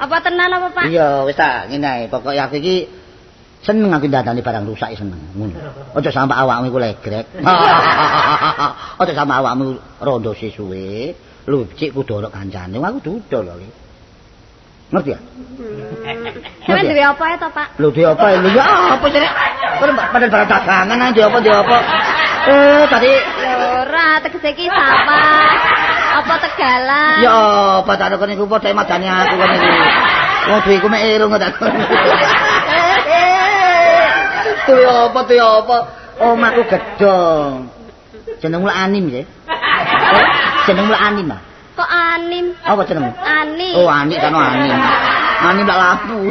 Apa tenan apa, Pak? Iya, wis ta, ngene ae. Pokoke aku iki seneng aku ndandani barang rusak seneng. Ngono. Aja sampe awakmu iku legrek. Aja sampe awakmu rondo sesuwe, lucik kudu ana kancane. Aku duda lho iki. Ngerti ya? Sampeyan duwe apa ae to, Pak? Lho duwe apa? Lho ya apa sih? Kon padahal barang dagangan ae duwe apa duwe apa. Tadi ora tegese iki sawah. Apa Tegalan? Ya apa tak kon niku padha madani aku kon niku. Wong duweku mek irung tak. Duwe apa duwe apa? Omahku gedhong. Jenengmu lak Anim ya? Jenengmu lak Anim ah? Kok Anim? Apa jenengmu? Ani. Oh, Ani kan Anim. Anim lak lapu.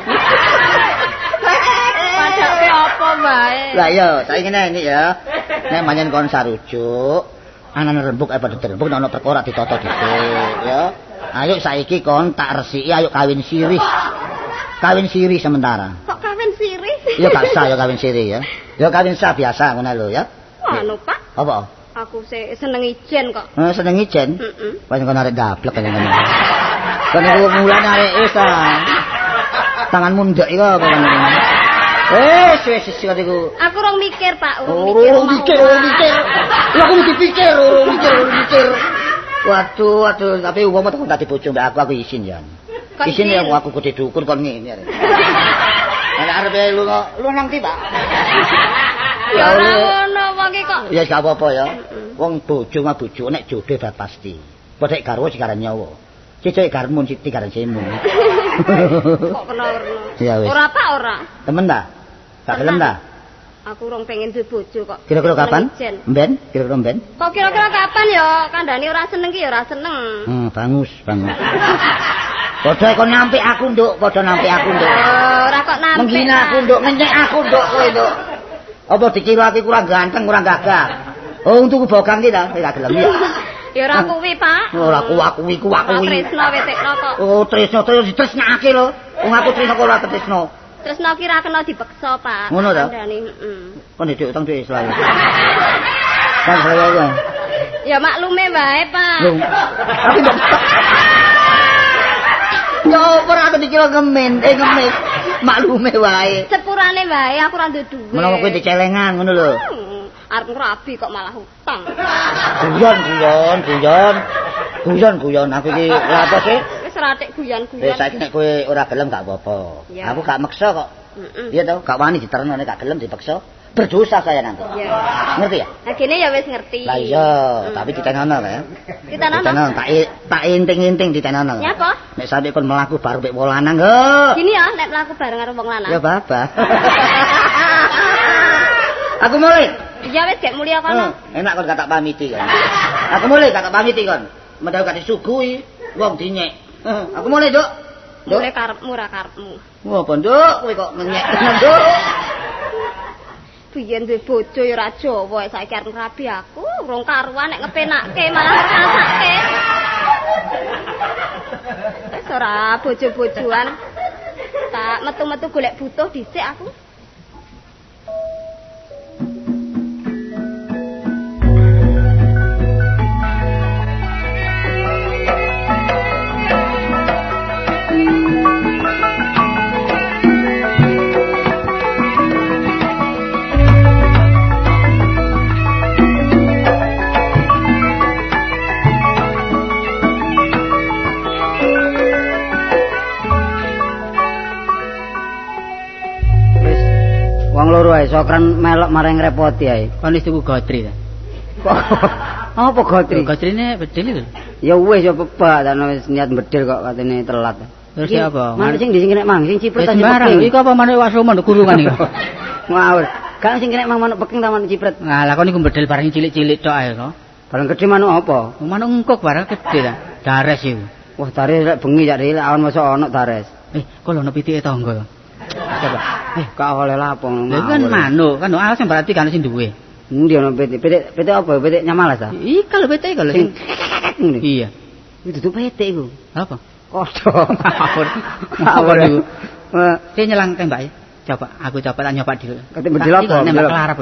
Padake apa wae? Lah iya, saiki ngene iki ya. Nek manyen kon sarujuk, anane rembug ae padha dirembug nek ana perkara ditata dhisik ya. Ayo saiki kon tak resiki ayo kawin sirih. Kawin sirih sementara. Kok kawin sirih? Ya gak sah ya kawin sirih ya. Ya kawin sah biasa ngono lho ya. Anu Pak. Apa? Aku sik seneng ijen kok. Seneng ijen? Heeh. Pancen kon arek dablek kaya ngono. Kon iku mulane arek wis ta. Tanganmu ndek iku apa ngono. Wis wis wis iku. Aku rong mikir, Pak. Urung mikir, urung mikir. Lah aku mesti pikir, urung mikir, urung mikir. Waduh, waduh, tapi umpama tekan dadi bojo mbek aku isin ya. Isin ya aku kudu dukun kon ngene arek. Nek arepe lunga, lu nang ndi, Pak? Ya ora ngono wong iki kok. Ya gak apa-apa ya. Wong bojo mah bojo nek jodoh bar pasti. Padha garwa sikaran nyawa. Cicik garmun siti garan semu. Kok kena werna. Ora Pak, ora. Temen ta? Gak gelem ta? Aku rong pengen duwe bojo kok. Kira-kira kapan? Mben, kira-kira mben. Kok kira-kira kapan ya? Kandhane ora seneng ki ya ora seneng. Bangus, bangus. Padha kon nampik aku, Nduk, padha nampik aku, Nduk. Ora kok nampik. Menghina aku, Nduk, ngenyek aku, Nduk, kowe, Nduk. Apa dikira aku kurang ganteng, kurang gagah? Oh, tuku bogang ki ta, ora gelem ya. Ya ora kuwi, Pak. Ora kuwi, kuwi kuwi. Tresno wetekno kok. Oh, tresno terus ditresnake lho. Wong aku tresno kok ora tresno. Tresno ki ra kena dipeksa, Pak. Ngono ta? Heeh. Kon ndek utang dhuwit selawe. Kan selawe. Ya maklume wae, Pak. Lho. Aku mbok. Ya ora aku dikira ngemen, ngemis. Maklume wae. Sepurane wae aku ora duwe dhuwit. Menawa kowe dicelengan ngono lho. Arep ngrabi kok malah utang. Guyon, guyon, guyon. Guyon, guyon aku iki lha apa sih? Wis ratik guyon-guyon. Wis saiki nek kowe ora gelem gak apa-apa. Aku gak meksa kok. Iya to, gak wani diterno nek gak gelem dipeksa. Berdosa saya nanti. Iya. Ngerti ya? Nah gene ya wis ngerti. Lah iya, tapi ditenono ya. Ditenono. Tak inting-inting ditenono. Nyapa? Nek sampe kon mlaku bareng mek wong lanang, ho. Gini ya, nek mlaku bareng karo wong lanang. Ya babah. Aku mulai. Iya wis gek mulya kono. Enak kon gak tak pamiti kon. Aku mulai gak tak pamiti kon. Mendaw gak disuguhi wong dinyek. Aku mulai, Nduk. Mulai karepmu ra karepmu. Wah, apa, Nduk? Kowe kok ngenyek tenan, Nduk. Biyen duwe bojo ya ora Jawa, saiki arep ngrabi aku, urung karuan nek ngepenakke malah ngrasake. Wis ora bojo-bojoan. Tak metu-metu golek butuh dhisik aku. Wong loro ae sokran melok marang ngrepoti ae. Kon wis tuku gotri ta? Apa gotri? Gotrine bedil iku. Ya wis ya bebak ta wis niat bedil kok katene telat. Terus ya apa? Manuk sing ndi sing kena mang sing cipret ta sing peking. Iku apa manuk wasoman kurungan iku. Ngawur. Gak sing kena mang manuk peking ta manuk cipret. Nah, lah kon iku bedil barang cilik-cilik tok ae kok. Barang gedhe manuk apa? Manuk engkuk barang gedhe ta. Dares iku. Wah, dares lek bengi jak lek awan mosok ono dares. Kok lho ono pitike tangga. Coba. Gak oleh lapo ngono. Lha kan manuk, kan alas berarti kan sing duwe. Endi ono pitik? Pitik pitik apa? Pitik nyamalas ta? Iki lho pitik iku lho sing ngene. Iya. Iki dudu pitik iku. Apa? Kodho. Apa iku? Sing nyelang tembake. Coba aku coba tak nyoba dulu. Kate bedil apa? Nembak kelarap.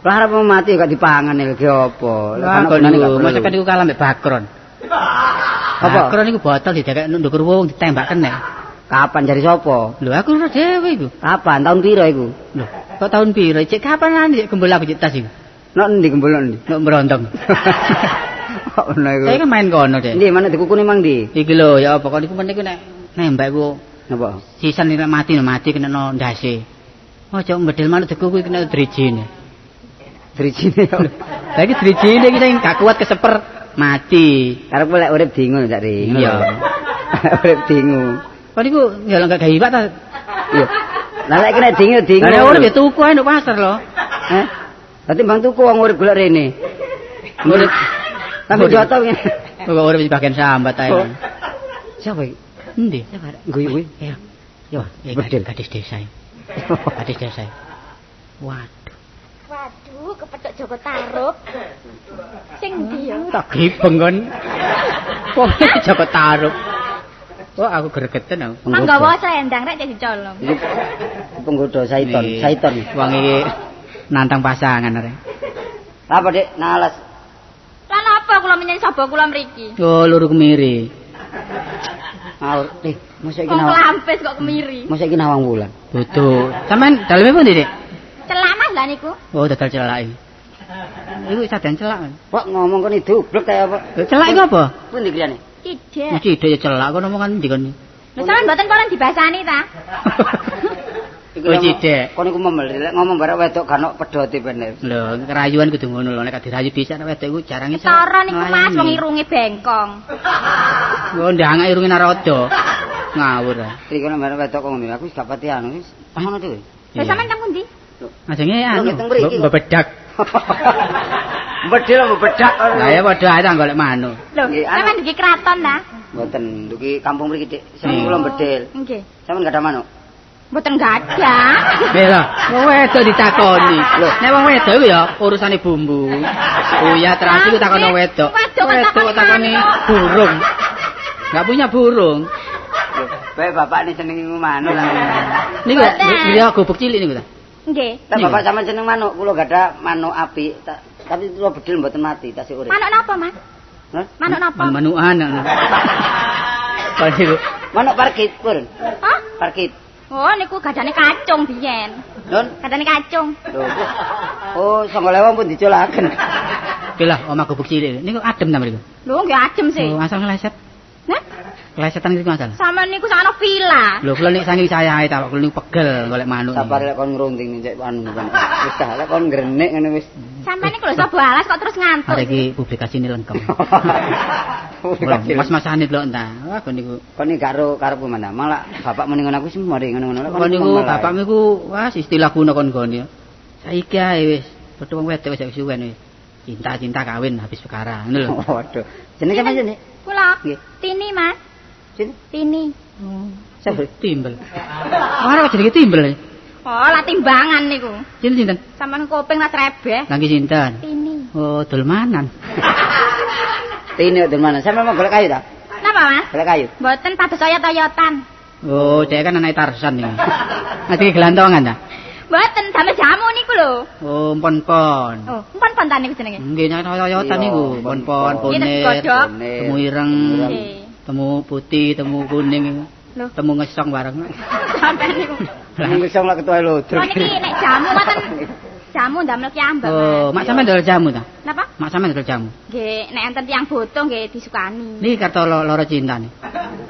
Kelarap mati gak dipangan iki apa? Lah kok niku mosok niku kalah mbek bakron. Apa? Bakron iku botol didekek ndukur wong ditembak kena. Kapan jari sapa? Lho aku ora dhewe iku. Kapan? Tahun piro iku? Lho, kok tahun piro? Cek kapan lan cek gembul aku cek tas iku. Nok endi gembul nok endi? Nok Mrontong. Kok ngono iku? Saya kan main kono, Dek. Endi manuk dikukune mang ndi? Iki lho, ya apa kok niku meneh iku nek nembak iku napa? Sisan nek mati mati kena no ndase. Ojo mbedil manuk dikuku kena drijine. Drijine ya. Lah iki drijine iki sing gak kuat keseper mati. Karepku lek urip dingu Cak Ri. Iya. Urip dingu. Kok niku ya gak gawe iwak ta? Iya. Lah lek kena dingu-dingu. Lah nek urip ya tuku ae nduk pasar lho. Heh. Dadi mbang tuku wong urip golek rene. Urip sampe joto ngene. Kok urip di bagian sambat ae. Siapa iki? Endi? Guyu kuwi. Iya. Yo, bedil gadis desa. Gadis desa. Waduh. Waduh, kepethuk Joko Tarub. Sing ndi ya? Tak gibeng kon. Wong Joko Tarub. Oh, aku gregeten aku. Manggawa selendang rek cek dicolong. Penggoda Saiton, Saiton. Wong iki nantang pasangan arek. Apa, Dik? Nales. Lah napa kula menyen saba kula mriki? Oh, luru kemiri. Ngawur, Dik. Mosok iki nawang. Klampis kok kemiri. Mosok iki nawang wulan. Dudu. Sampeyan daleme pundi, Dik? Celak Mas lha niku. Oh, dodol celak iki. Iku sadan celak. Kok ngomong kon idublek kaya apa? Celak iku apa? Pundi griyane? Cidek. Mesti ide ya celak kono omongan ndi kon. Lho sampean mboten paran dibasani ta? Iku cidek. Kon iku memel lek ngomong barek wedok gak ono pedote bener. Lho, kerayuan kudu ngono lho nek dirayu dhisik nek wedok iku jarang iso. Ketara niku Mas wong irunge bengkong. Oh, ndangak irunge naroda. Ngawur ah. Iki nek barek wedok kok ngono aku wis gak pati anu wis. Ngono dhewe. Lha sampean teng pundi? Ajenge anu bebedak. Bedil apa bedak? Lah ya padha ae ta golek manuk. Lho, sampean ndugi kraton ta? Mboten, ndugi kampung mriki, Dik. Sampeyan kula bedil. Nggih. Sampeyan gak ada manuk? Mboten gadah. Lha lho, wong wedok ditakoni. Nek wong wedok iku ya urusane bumbu. Uyah terasi ku takono wedok. Wedok takoni burung. Enggak punya burung. Bae bapakne seneng manuk lah. Niku ya gubuk cilik niku ta? Nggih. Lah bapak sampean seneng manuk, kula gadah manuk apik. Tapi kula bedil mboten mati, tasih urip. Manuk napa, Mas? Hah? Manuk napa? Manukan. Manuk parkit, Pur. Hah? Parkit. Oh, niku gadane kacung biyen. Nun? Gadane kacung. Lho. Oh, 9.000 pun dicolaken. Oke lah, omah gubuk cilik. Niku adem ta mriku? Lho, nggih adem sih. Oh, asal ngleset. Hah? Klesetan iki masalah. Sampeyan niku sakno villa. Lho kula nek saking sayahe ta kula niku pegel golek manuk. Sabar lek kon ngrunding cek anu kan. Wis ta lek kon ngrenik ngene wis. Sampeyan niku lho sapa alas kok terus ngantuk. Arek iki publikasine lengkap. Mas-masane delok entah. Wah kon niku. Kon iki karo karepku mana? Malah bapak muni ngono aku sing mari ngono-ngono. Kon niku bapakmu iku wah istilah kuno kon gone. Saiki ae wis padha wong wedok wis suwen wis. Cinta-cinta kawin habis perkara ngono lho. Waduh. Jenenge sampeyan jenenge? Kula. Tini, Mas. Tini. Oh, sapa timbel. Ora kok jenenge timbel. Oh, lah timbangan niku. Sinten sinten? Sampeyan kuping lah trebeh. Lah nggih sinten? Tini. Oh, dolmanan. Tini dolmanan. Sampeyan mau golek kayu ta? Napa, Mas? Golek kayu. Mboten pados oyot-oyotan. Oh, dhek kan anake Tarsan niku. Ngerti gelantongan ta? Mboten, damel jamu niku lho. Oh, empon-pon. Oh, empon-pon ta niku jenenge? Nggih, oyot-oyotan niku, empon-pon, bonir, temu ireng. Temu putih, temu kuning, temu ngesong bareng. Sampeyan niku. Temu ngesong lak ketuae lodro. Oh niki nek jamu ngoten. Jamu ndamel kiambak. Oh, mak sampeyan dodol jamu ta? Napa? Mak sampeyan dodol jamu. Nggih, nek enten tiyang butuh nggih disukani. Niki karto loro cinta nih.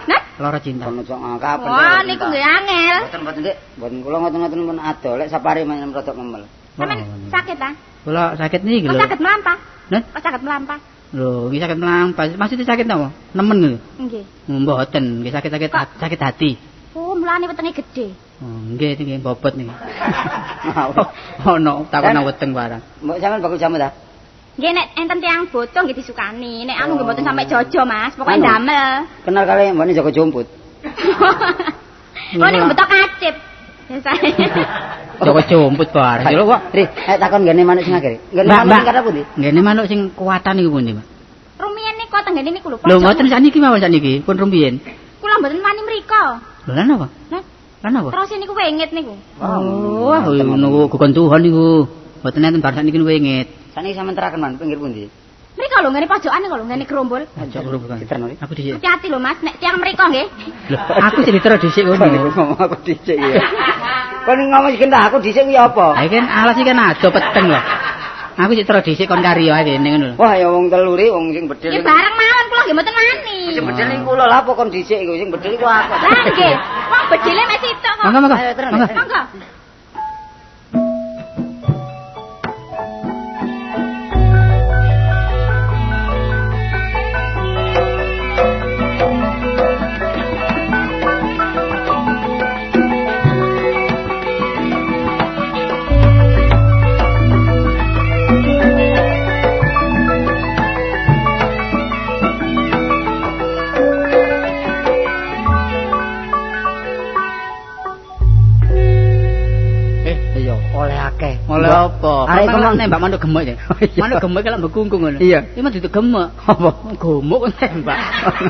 Nah? Loro cinta. Kono cok kapan? Wah, niku nggih angel. Mboten mboten Dik, mboten kula ngoten-ngoten pun ado lek sapare men rodok memel. Sampeyan sakit ta? Kula sakit niki lho. Kok sakit mlampah? Nah? Kok sakit mlampah? Lho, nggih sakit mlampah. Maksudnya sakit napa? Nemen lho. Nggih. Mboten, nggih sakit-sakit sakit hati. Oh, mulane wetenge gedhe. Oh, nggih niki bobot niki. Ono takon nang weteng barang. Mbok sampean bakul jamu ta? Nggih nek enten tiyang butuh nggih disukani. Nek anu nggih mboten sampe jojo, Mas. Pokoke ndamel. Kenal kali mbokne Joko Jumput. Oh, niku betok kacip. Biasane. Joko Jumput bareng. Lho kok, Ri, takon nggene manuk sing akeh. Nggene manuk sing kata pundi? Nggene manuk sing kuwatan niku pundi, Pak? Rumiyin niku tenggene niku lho. Lho mboten sakniki mawon sakniki, pun rumiyin. Kula mboten wani mriko. Lho lha napa? Hah? Lha napa? Terus niku wengit niku. Oh, wah niku gugon Tuhan niku. Mboten enten bar sakniki wengit. Sakniki sampean teraken man pinggir pundi? Mriko lho ngene pojokan niku lho ngene gerombol. Pojok gerombol. Aku dhisik. Hati-hati lho Mas, nek tiyang mriko nggih. Lho, aku sing ditero dhisik ngono. Ngomong aku dhisik ya. Kon ngomong sing aku dhisik kuwi apa? Ha iki kan alas iki kan ado peteng lho. Aku sik tero dhisik kon karya ae kene ngono lho. Wah ya wong telu ri wong sing bedhil. Ya bareng mawon kula nggih mboten wani. Sing bedhil iku kula lha apa kon dhisik iku sing bedhil iku aku. Lah nggih. Wong bedhile mek sitok kok. Monggo monggo. Monggo. Oleh apa? Arek kok nembak manuk gemuk ya. Manuk gemuk kalau mbok kungkung ngono. Iya. Iki mah duduk gemuk. Apa? Gemuk nembak.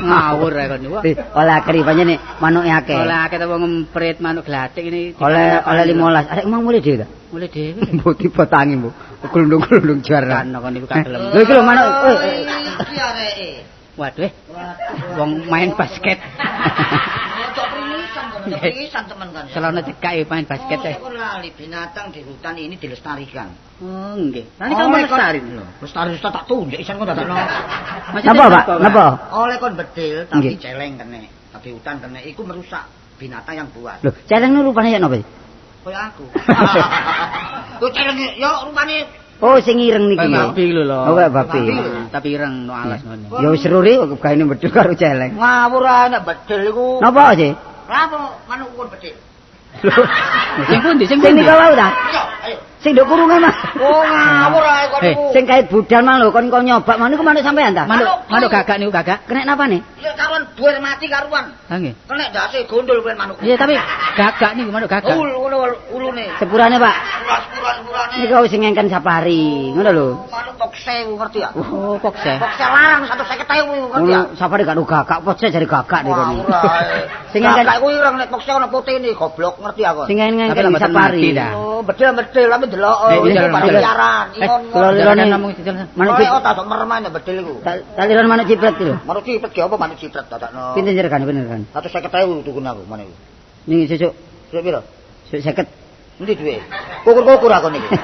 Ngawur ae kon. Oleh akeh pancen manuke akeh. Oleh akeh ta wong ngemprit manuk glatik ini. Oleh oleh 15. Arek mang mulih dhewe ta? Mulih dhewe. Mbok dibotangi mbok. Glundung-glundung jar. Kan kon niku kagelem. Lho iki lho manuk. Iki areke. Waduh. Wong main basket. Pisan temen kan. Celana cekak main basket e. Oh, lali binatang di hutan ini dilestarikan. Oh, nggih. Lah nek kamu lestari lho. Lestari tak tunjuk isan kok dadakno. Napa, Pak? Napa? Oleh kon bedil tapi celeng kene, tapi hutan kene iku merusak binatang yang buas. Lho, celeng nu rupane ya napa? Kaya aku. Ku celeng ya rupane. Oh, sing ireng niki lho. Babi lho. Oh, kaya babi. Tapi ireng no alas ngono. Ya wis seru ri gaene bedil karo celeng. Ngawur ae nek bedil iku. Napa sih? Lah apa manuk kon bedil? Lho, sing pundi sing pundi? Sing nika wau ta? Iya, ayo. Sing nduk kurunge Mas. Oh, ngawur ae kon iku. Sing kait budal mang lho kon kon nyobak manuk iku manuk sampean ta? Manuk manuk gagak niku gagak. Kenek napane? Iya, karuan buer mati karuan. Ha nggih. Kenek ndase gondol kuwi manuk. Iya, tapi gagak niku manuk gagak. Ul ngono ulune. Sepurane, Pak. Sepurane. Niku sing ngengken safari, ngono lho. Manuk pokse ngerti ya? Oh, pokse. Pokse larang 150.000 ngerti ya? Ngono safari gak gagak, pokse jare gagak niku. Sing ngengken gagak kuwi ireng nek pokse ana putihne goblok ngerti aku. Sing ngengken safari. Oh, bedil-bedil tapi delok piaran. Kula namung manuk cipret tak merem bedil iku. Taliran manuk cipret iki lho. Manuk cipret ki apa manuk cipret dadakno. Pinten regane pinten regane? 150.000 tuku aku manuk iku. Ning sesuk. Sesuk piro? Sesuk 50. Endi duwe? Kukur-kukur aku niki.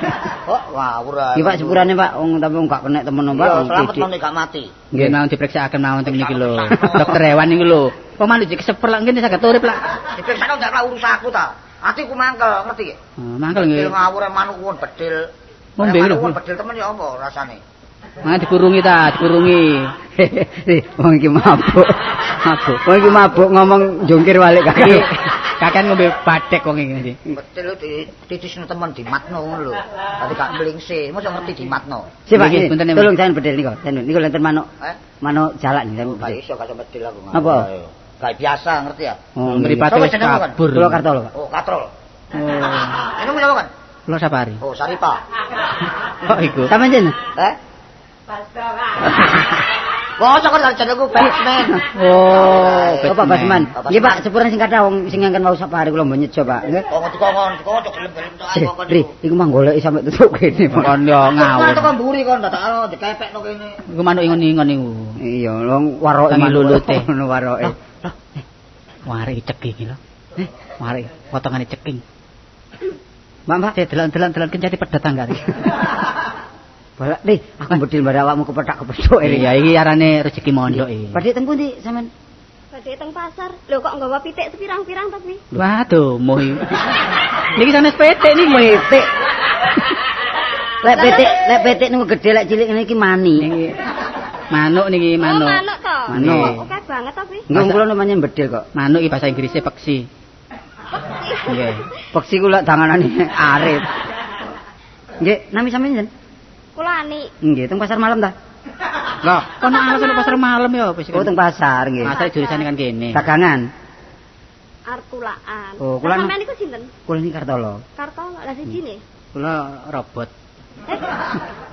Kok ngawur ae. Iki Pak sepurane Pak, wong tapi gak kenek temen Pak. Iya, selamat nang gak mati. Nggih, mau diperiksakaken mawon teng niki lho. Dokter hewan niku lho. Wong manuk jek keseper lak ngene saged urip lak. Diperiksakno ndak urus aku ta. Atiku mangkel, ngerti? Mangkel nggih. Ngawur manuk won bedil. Ngombe lho. Won bedil temen ya apa rasane? Mangan dikurungi ta, dikurungi. Wong iki mabuk. Mabuk. Wong iki mabuk ngomong jungkir walik kakek. Kakean ngombe badhek wong iki. Betul titisno temen dimatno ngono lho. Dadi gak mlingse, mosok ngerti dimatno. Sik Pak, tolong sampean bedil niku. Niku lenten manuk. Manuk jalak niku. Gak iso gak bedil aku. Apa? Gak biasa ngerti ya. Oh, mripate wis kabur. Kula Kartolo, Pak. Oh, Katrol. Oh. Ini menapa kan? Kula Sapari. Oh, Saripa. Kok iku? Sampeyan jeneng? Eh? Wah, cokot karo jenengku Batman. Oh, Bapak Batman. Nggih, Pak, sepurane sing kathah wong sing ngangken wau Sapari kula mbok nyejo, Pak. Nggih. Kok dikongkon, dikongkon gelem-gelem tok ae kok. Ri, iku mah goleki sampe tutup kene. Kon yo ngawur. Teko mburi kon dadakno dikepekno kene. Iku manuk ingon-ingon iku. Iya, wong waroke lulute. Ngono waroke. Wareke ceking iki lho. Wareke potongane ceking. Mbak, Mbak, delok-delok kencati pedhot tanggane. Balak nih, aku bedil mbak awakmu kepethak-kepethuk iki. Ya iki arane rezeki mondok iki. Badhe teng pundi sampean? Badhe teng pasar. Lho kok nggawa pitik sepirang-pirang to kuwi? Waduh, moh iki. Niki sanes pitik niki. Pitik. Lek pitik niku gedhe, lek cilik ngene iki mani. Niki manuk niki manuk. Oh, manuk to. Manuk. Oke banget to kuwi. Nggih kula namanya bedil kok. Manuk iki bahasa Inggrisnya peksi. Peksi. Nggih. Peksi ku lek danganane arep. Nggih, nami sampeyan sinten? Kula Ani. Nggih, teng pasar malam ta? Lah, kono alasan pasar malam ya apa sih? Oh, teng pasar nggih. Pasar jurusane kan kene. Dagangan. Arep kulaan. Oh, kula sampeyan niku sinten? Kula niki Kartolo. Kartolo, lah sijine? Kula robot.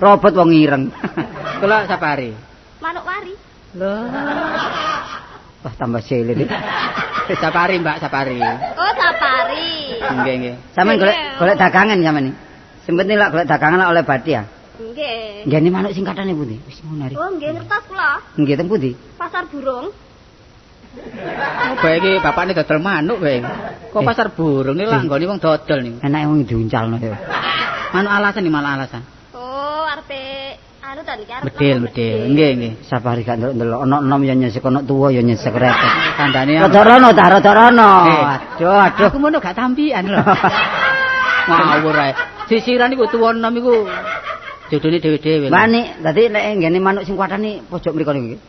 Robot wong ireng. Kula Sapari. Manuk wari. Lho. Wah, tambah selit. Sapari, Mbak, Sapari. Oh, Sapari. Nggih, nggih. Sampeyan golek dagangan sampeyan iki. Sing penting lek golek dagangan lek oleh bathi ya. Nggih. Nggih manuk sing kathane pundi? Wis ngono ari. Oh, nggih ngertos kula. Nggih teng pundi? Pasar burung. Oh, bae iki bapakne dodol manuk bae. Kok pasar burung iki lak nggone wong dodol niku. Enake wong diuncalno ya. Manuk alasan iki malah alasan. Oh, arepe anu ta niki arep. Bedil, bedil. Nggih, nggih. Sapari gak ndelok-ndelok ana enom ya nyesek ana tuwa ya nyesek repot. Kandhane rada rono ta, rada rono. Aduh, aduh. Aku mono gak tampian lho. Ngawur ae. Sisiran iku tuwa enom iku jodone dhewe-dhewe. Mbak Nik, dadi nek nggene manuk sing kuatane pojok mriko niku nggih.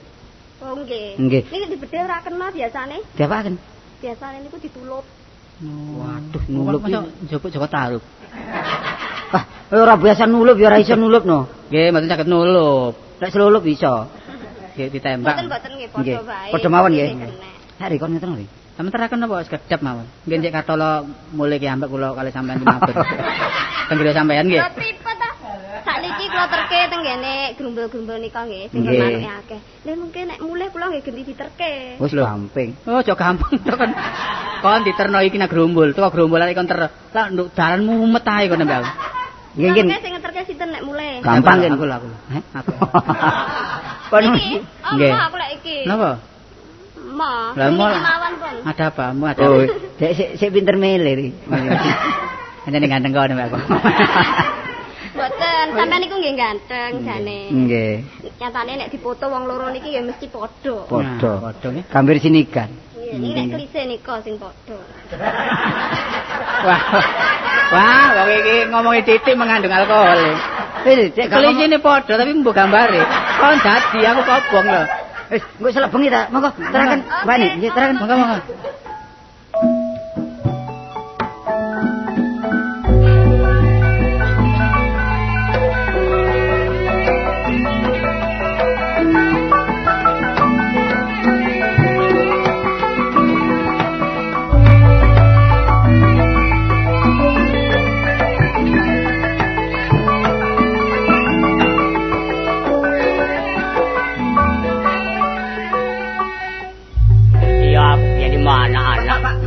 Oh nggih. Nggih. Niki dibedhil ora kena biasane. Diapakaken? Biasane niku ditulup. Waduh, nulup mosok njupuk Joko Tarub. Wah, ora biasa nulup ya ora iso nulup no. Nggih, mboten saged nulup. Nek selulup iso. Nggih ditembak. Mboten-mboten nggih padha wae. Padha mawon nggih. Hari kon ngeten lho. Sampeyan teraken napa sekedhap mawon. Nggih Cek Kartolo mulih ki ambek kula kali sampean ki mampir. Teng griya sampean nggih. Lha pripun ta? Sakniki kula terke teng ngene grumbul-grumbul nika nggih sing manuke akeh. Lha mungkin nek mulih kula nggih genti diterke. Wis gampang. Oh, aja gampang to kon. Kon diterno iki nang grumbul, teko grumbul arek kon ter. Lah nduk dalan mumet ae kon mbak. Nggih nggih. Sing ngeterke sinten nek mulih? Gampang nggih aku lho aku. Heh, aku. Kon nggih. Aku lek iki. Napa? Ma. Lah mawon pun. Ada apa? Mu ada. Oh, dek sik pinter mele iki. Encene ganteng kok mbak aku. Mboten, sampean niku nggih ganteng jane. Nggih. Nyatane nek dipoto wong loro niki ya mesti padha. Padha. Padha nggih. Gambir sinigan. Nggih, niki nek klise nika sing padha. Wah. Wah, wong iki ngomongi titik mengandung alkohol. Wis, cek klisine padha tapi mbuh gambare. Kon dadi aku kobong lho. Wis, engko selek bengi ta. Monggo, teraken Mbak Nik, nggih teraken. Monggo, monggo.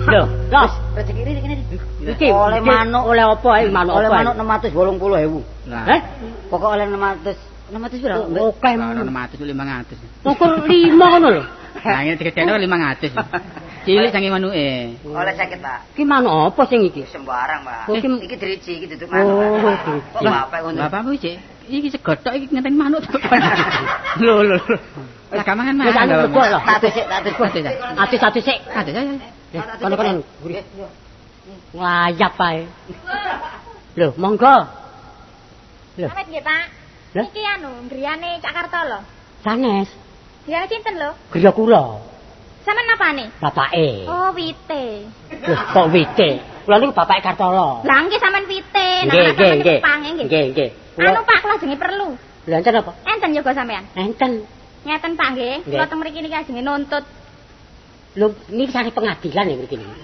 Lho, Los, rezeki ini kene. Iki oleh manuk oleh apa ae manuk apa? Oleh manuk 680.000. Heh? Pokok oleh 600 pira? Oke, 600 500. Ukur 5 ngono lho. Nah, ngene digedhekno 500. Cilik saking manuke. Oleh 50, Pak. Ki manuk apa sing iki? Sembarang, Pak. Iki driji, iki duduk manuk. Oh, kok bapak ngono. Bapakmu iki iki segothok iki ngenteni manuk to. Lho lho. Lah gak mangan mangan. Tak sik, tak sik. Atis sik. Atis. Kono-kono. Nglayap ae. Lho, monggo. Lho. Amit nggih, Pak. Iki anu, griyane Cak Kartolo. Sanes. Griyane sinten lho? Griya kula. Sampeyan napane? Bapake. Oh, wite. Lho, kok wite? Kula niku bapake Kartolo. Lah nggih sampean wite, nah sampean pange nggih. Nggih, nggih. Anu Pak, kula ajenge perlu. Lho enten apa? Enten yoga sampean. Enten. Ngeten Pak nggih, kula teng mriki niki ajenge nuntut. Lho, niki saking pengadilan ya mriki niki.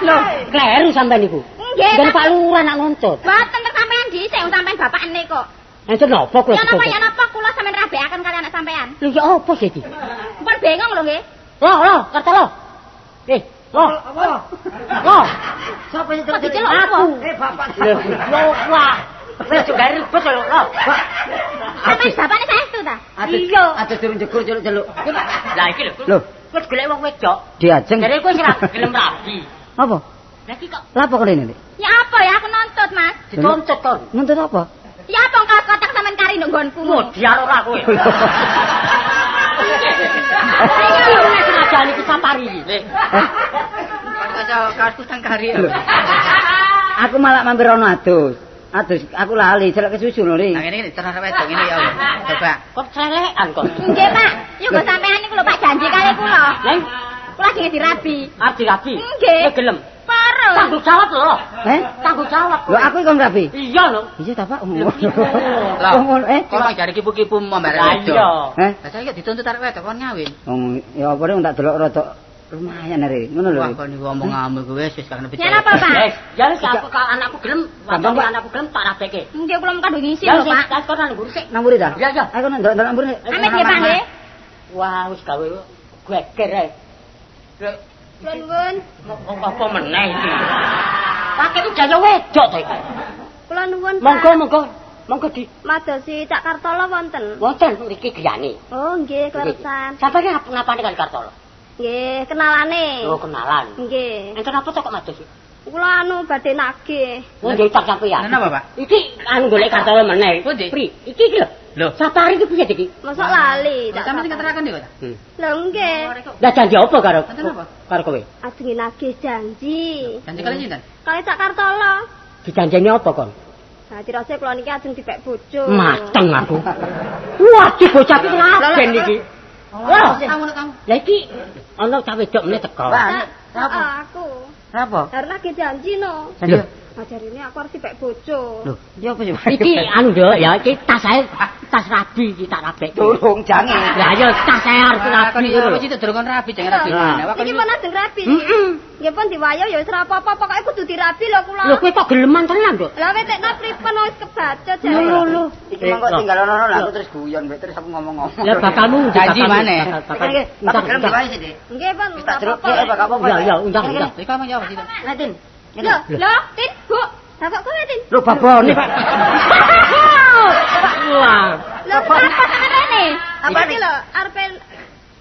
Lho, kleru sampean niku. Nggih. Nggih Pak Lurah nak nuntut. Mboten teng sampean dhisik, wong sampean bapakne kok. Enten napa kula? Ya napa ya napa kula sampean rabekaken kali anak sampean. Lho ya apa sih iki? Mpun bengong lho nggih. Lho, lho, Kartolo. Lho. Apa? Lho. Sapa sing terus? Aku. Bapak. Lho, wah. Wis juga ribet lho, lho. Sampeyan bapakne saestu ta? Iya. Aduh durung jegur celuk-celuk. Lah iki lho. Lho, wis golek wong wedok. Diajeng. Jare kowe ora gelem rabi. Apa? Lah iki kok. Lah apa kene iki? Ya apa ya aku nuntut, Mas. Dituntut kon. Nuntut apa? Ya apa kaos kotak sampean kari nduk nggonku. Modiar ora kowe. Iki wis ngajani iki Sapari iki. Kaosku tang kari. Aku malah mampir ono adus. Adus aku lali celek kesusu lho, Ri. Nah ngene iki terus wedok ngene ya. Coba. Kok celekan kok. Nggih, Pak. Yo kok sampean niku lho Pak janji kali kula. Lah kula ajenge dirabi. Arep dirabi? Nggih. Kowe gelem? Pareng. Tanggung jawab lho. Eh? Tanggung jawab. Lho aku iki kon rabi. Iya lho. Iya ta, Pak. Lah ngono eh. Kok jare kipu-kipu mambarek wedok. Iya. Eh? Lah saiki dituntut arek wedok kon ngawin. Wong ya apa nek tak delok rada lumayan are. Ngono lho. Wah kon niku omonganmu iku wis wis karena Ya napa, Pak? Wis, ya wis aku anakku gelem, anakku gelem tak rabeke. Nggih kula mung ngisi lho, Pak. Ya wis, kon nang mburi sik. Nang mburi ta? Iya, iya. Aku nang ndelok mburi. Amit nggih, Pak nggih. Wah, wis gawe geger ae. Kula nuwun. Apa meneh iki? Pakai jaya wedok to iki. Kula nuwun, Pak. Monggo, monggo. Monggo di madosi Cak Kartolo wonten. Wonten mriki griyane. Oh, nggih, kleresan. Sampeyan ngapane kan Kartolo? Nggih, kenalane. Oh, kenalan. Nggih. Enten apa to kok madosi? Kula anu badhe nagih. Oh, nggih utang sampeyan. Napa, Pak? Iki anu golek Kartolo meneh. Pri, iki iki lho. Lho, Sapari iki piye iki? Mosok lali. Sampeyan sing keterakan niku ta? Lho nggih. Lah janji apa karo? Karo kowe? Ajenge nagih janji. Janji kali sinten? Kali Cak Kartolo. Dijanjeni apa kon? Nah, tirose kula niki ajeng dipek bojo. Mateng aku. Wah, iki bocah iki ngaben iki. Wah, lah iki ana cah wedok meneh teko. Aku. Napa? Arep nagih janji no. Janji. Ajarine aku arep dipek bojo. Lho, iya apa sih? Iki anu Nduk ya, iki tas saya tas rabi iki tak rabek. Durung jange. Lah iya tas saya arep rabi. Lah kok durung kon rabi jange rabi. Iki pun ajeng rabi. Nggih pun diwayo ya wis ora apa-apa, pokoke kudu dirabi lho kula. Lho kowe kok geleman tenan, Nduk? Lah wetekno pripun wis kebaca jare. Lho lho. Iki mongko tinggal ono lho aku terus guyon mbek terus aku ngomong-ngomong. Lah bakalmu janji maneh. Bakal gelem diwayo sih, Dik. Nggih pun. Wis tak jeruk gak apa-apa. Ya ya undang undang. Iki kamu jawab sih. Tin. Lho, lho, Tin, Bu. Lah kok kowe, Tin? Lho babone, Pak. Wah. Lho, apa sampeyan rene? Apa iki lho, arepe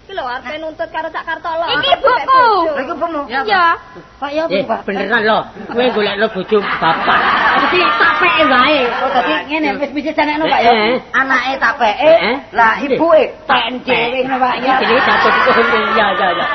iki lho arepe nuntut karo Cak Kartolo. Iki buku. Lha iku bukumu. Iya. Pak ya apa, Pak? Beneran lho, kowe golekno bojo bapak. Mesti tapeke wae. Oh, dadi ngene wis bisa janekno, Pak ya. Anake tapeke, lah ibuke pen dhewe ngono, Pak ya. Iki jenenge jatuh iya iya iya.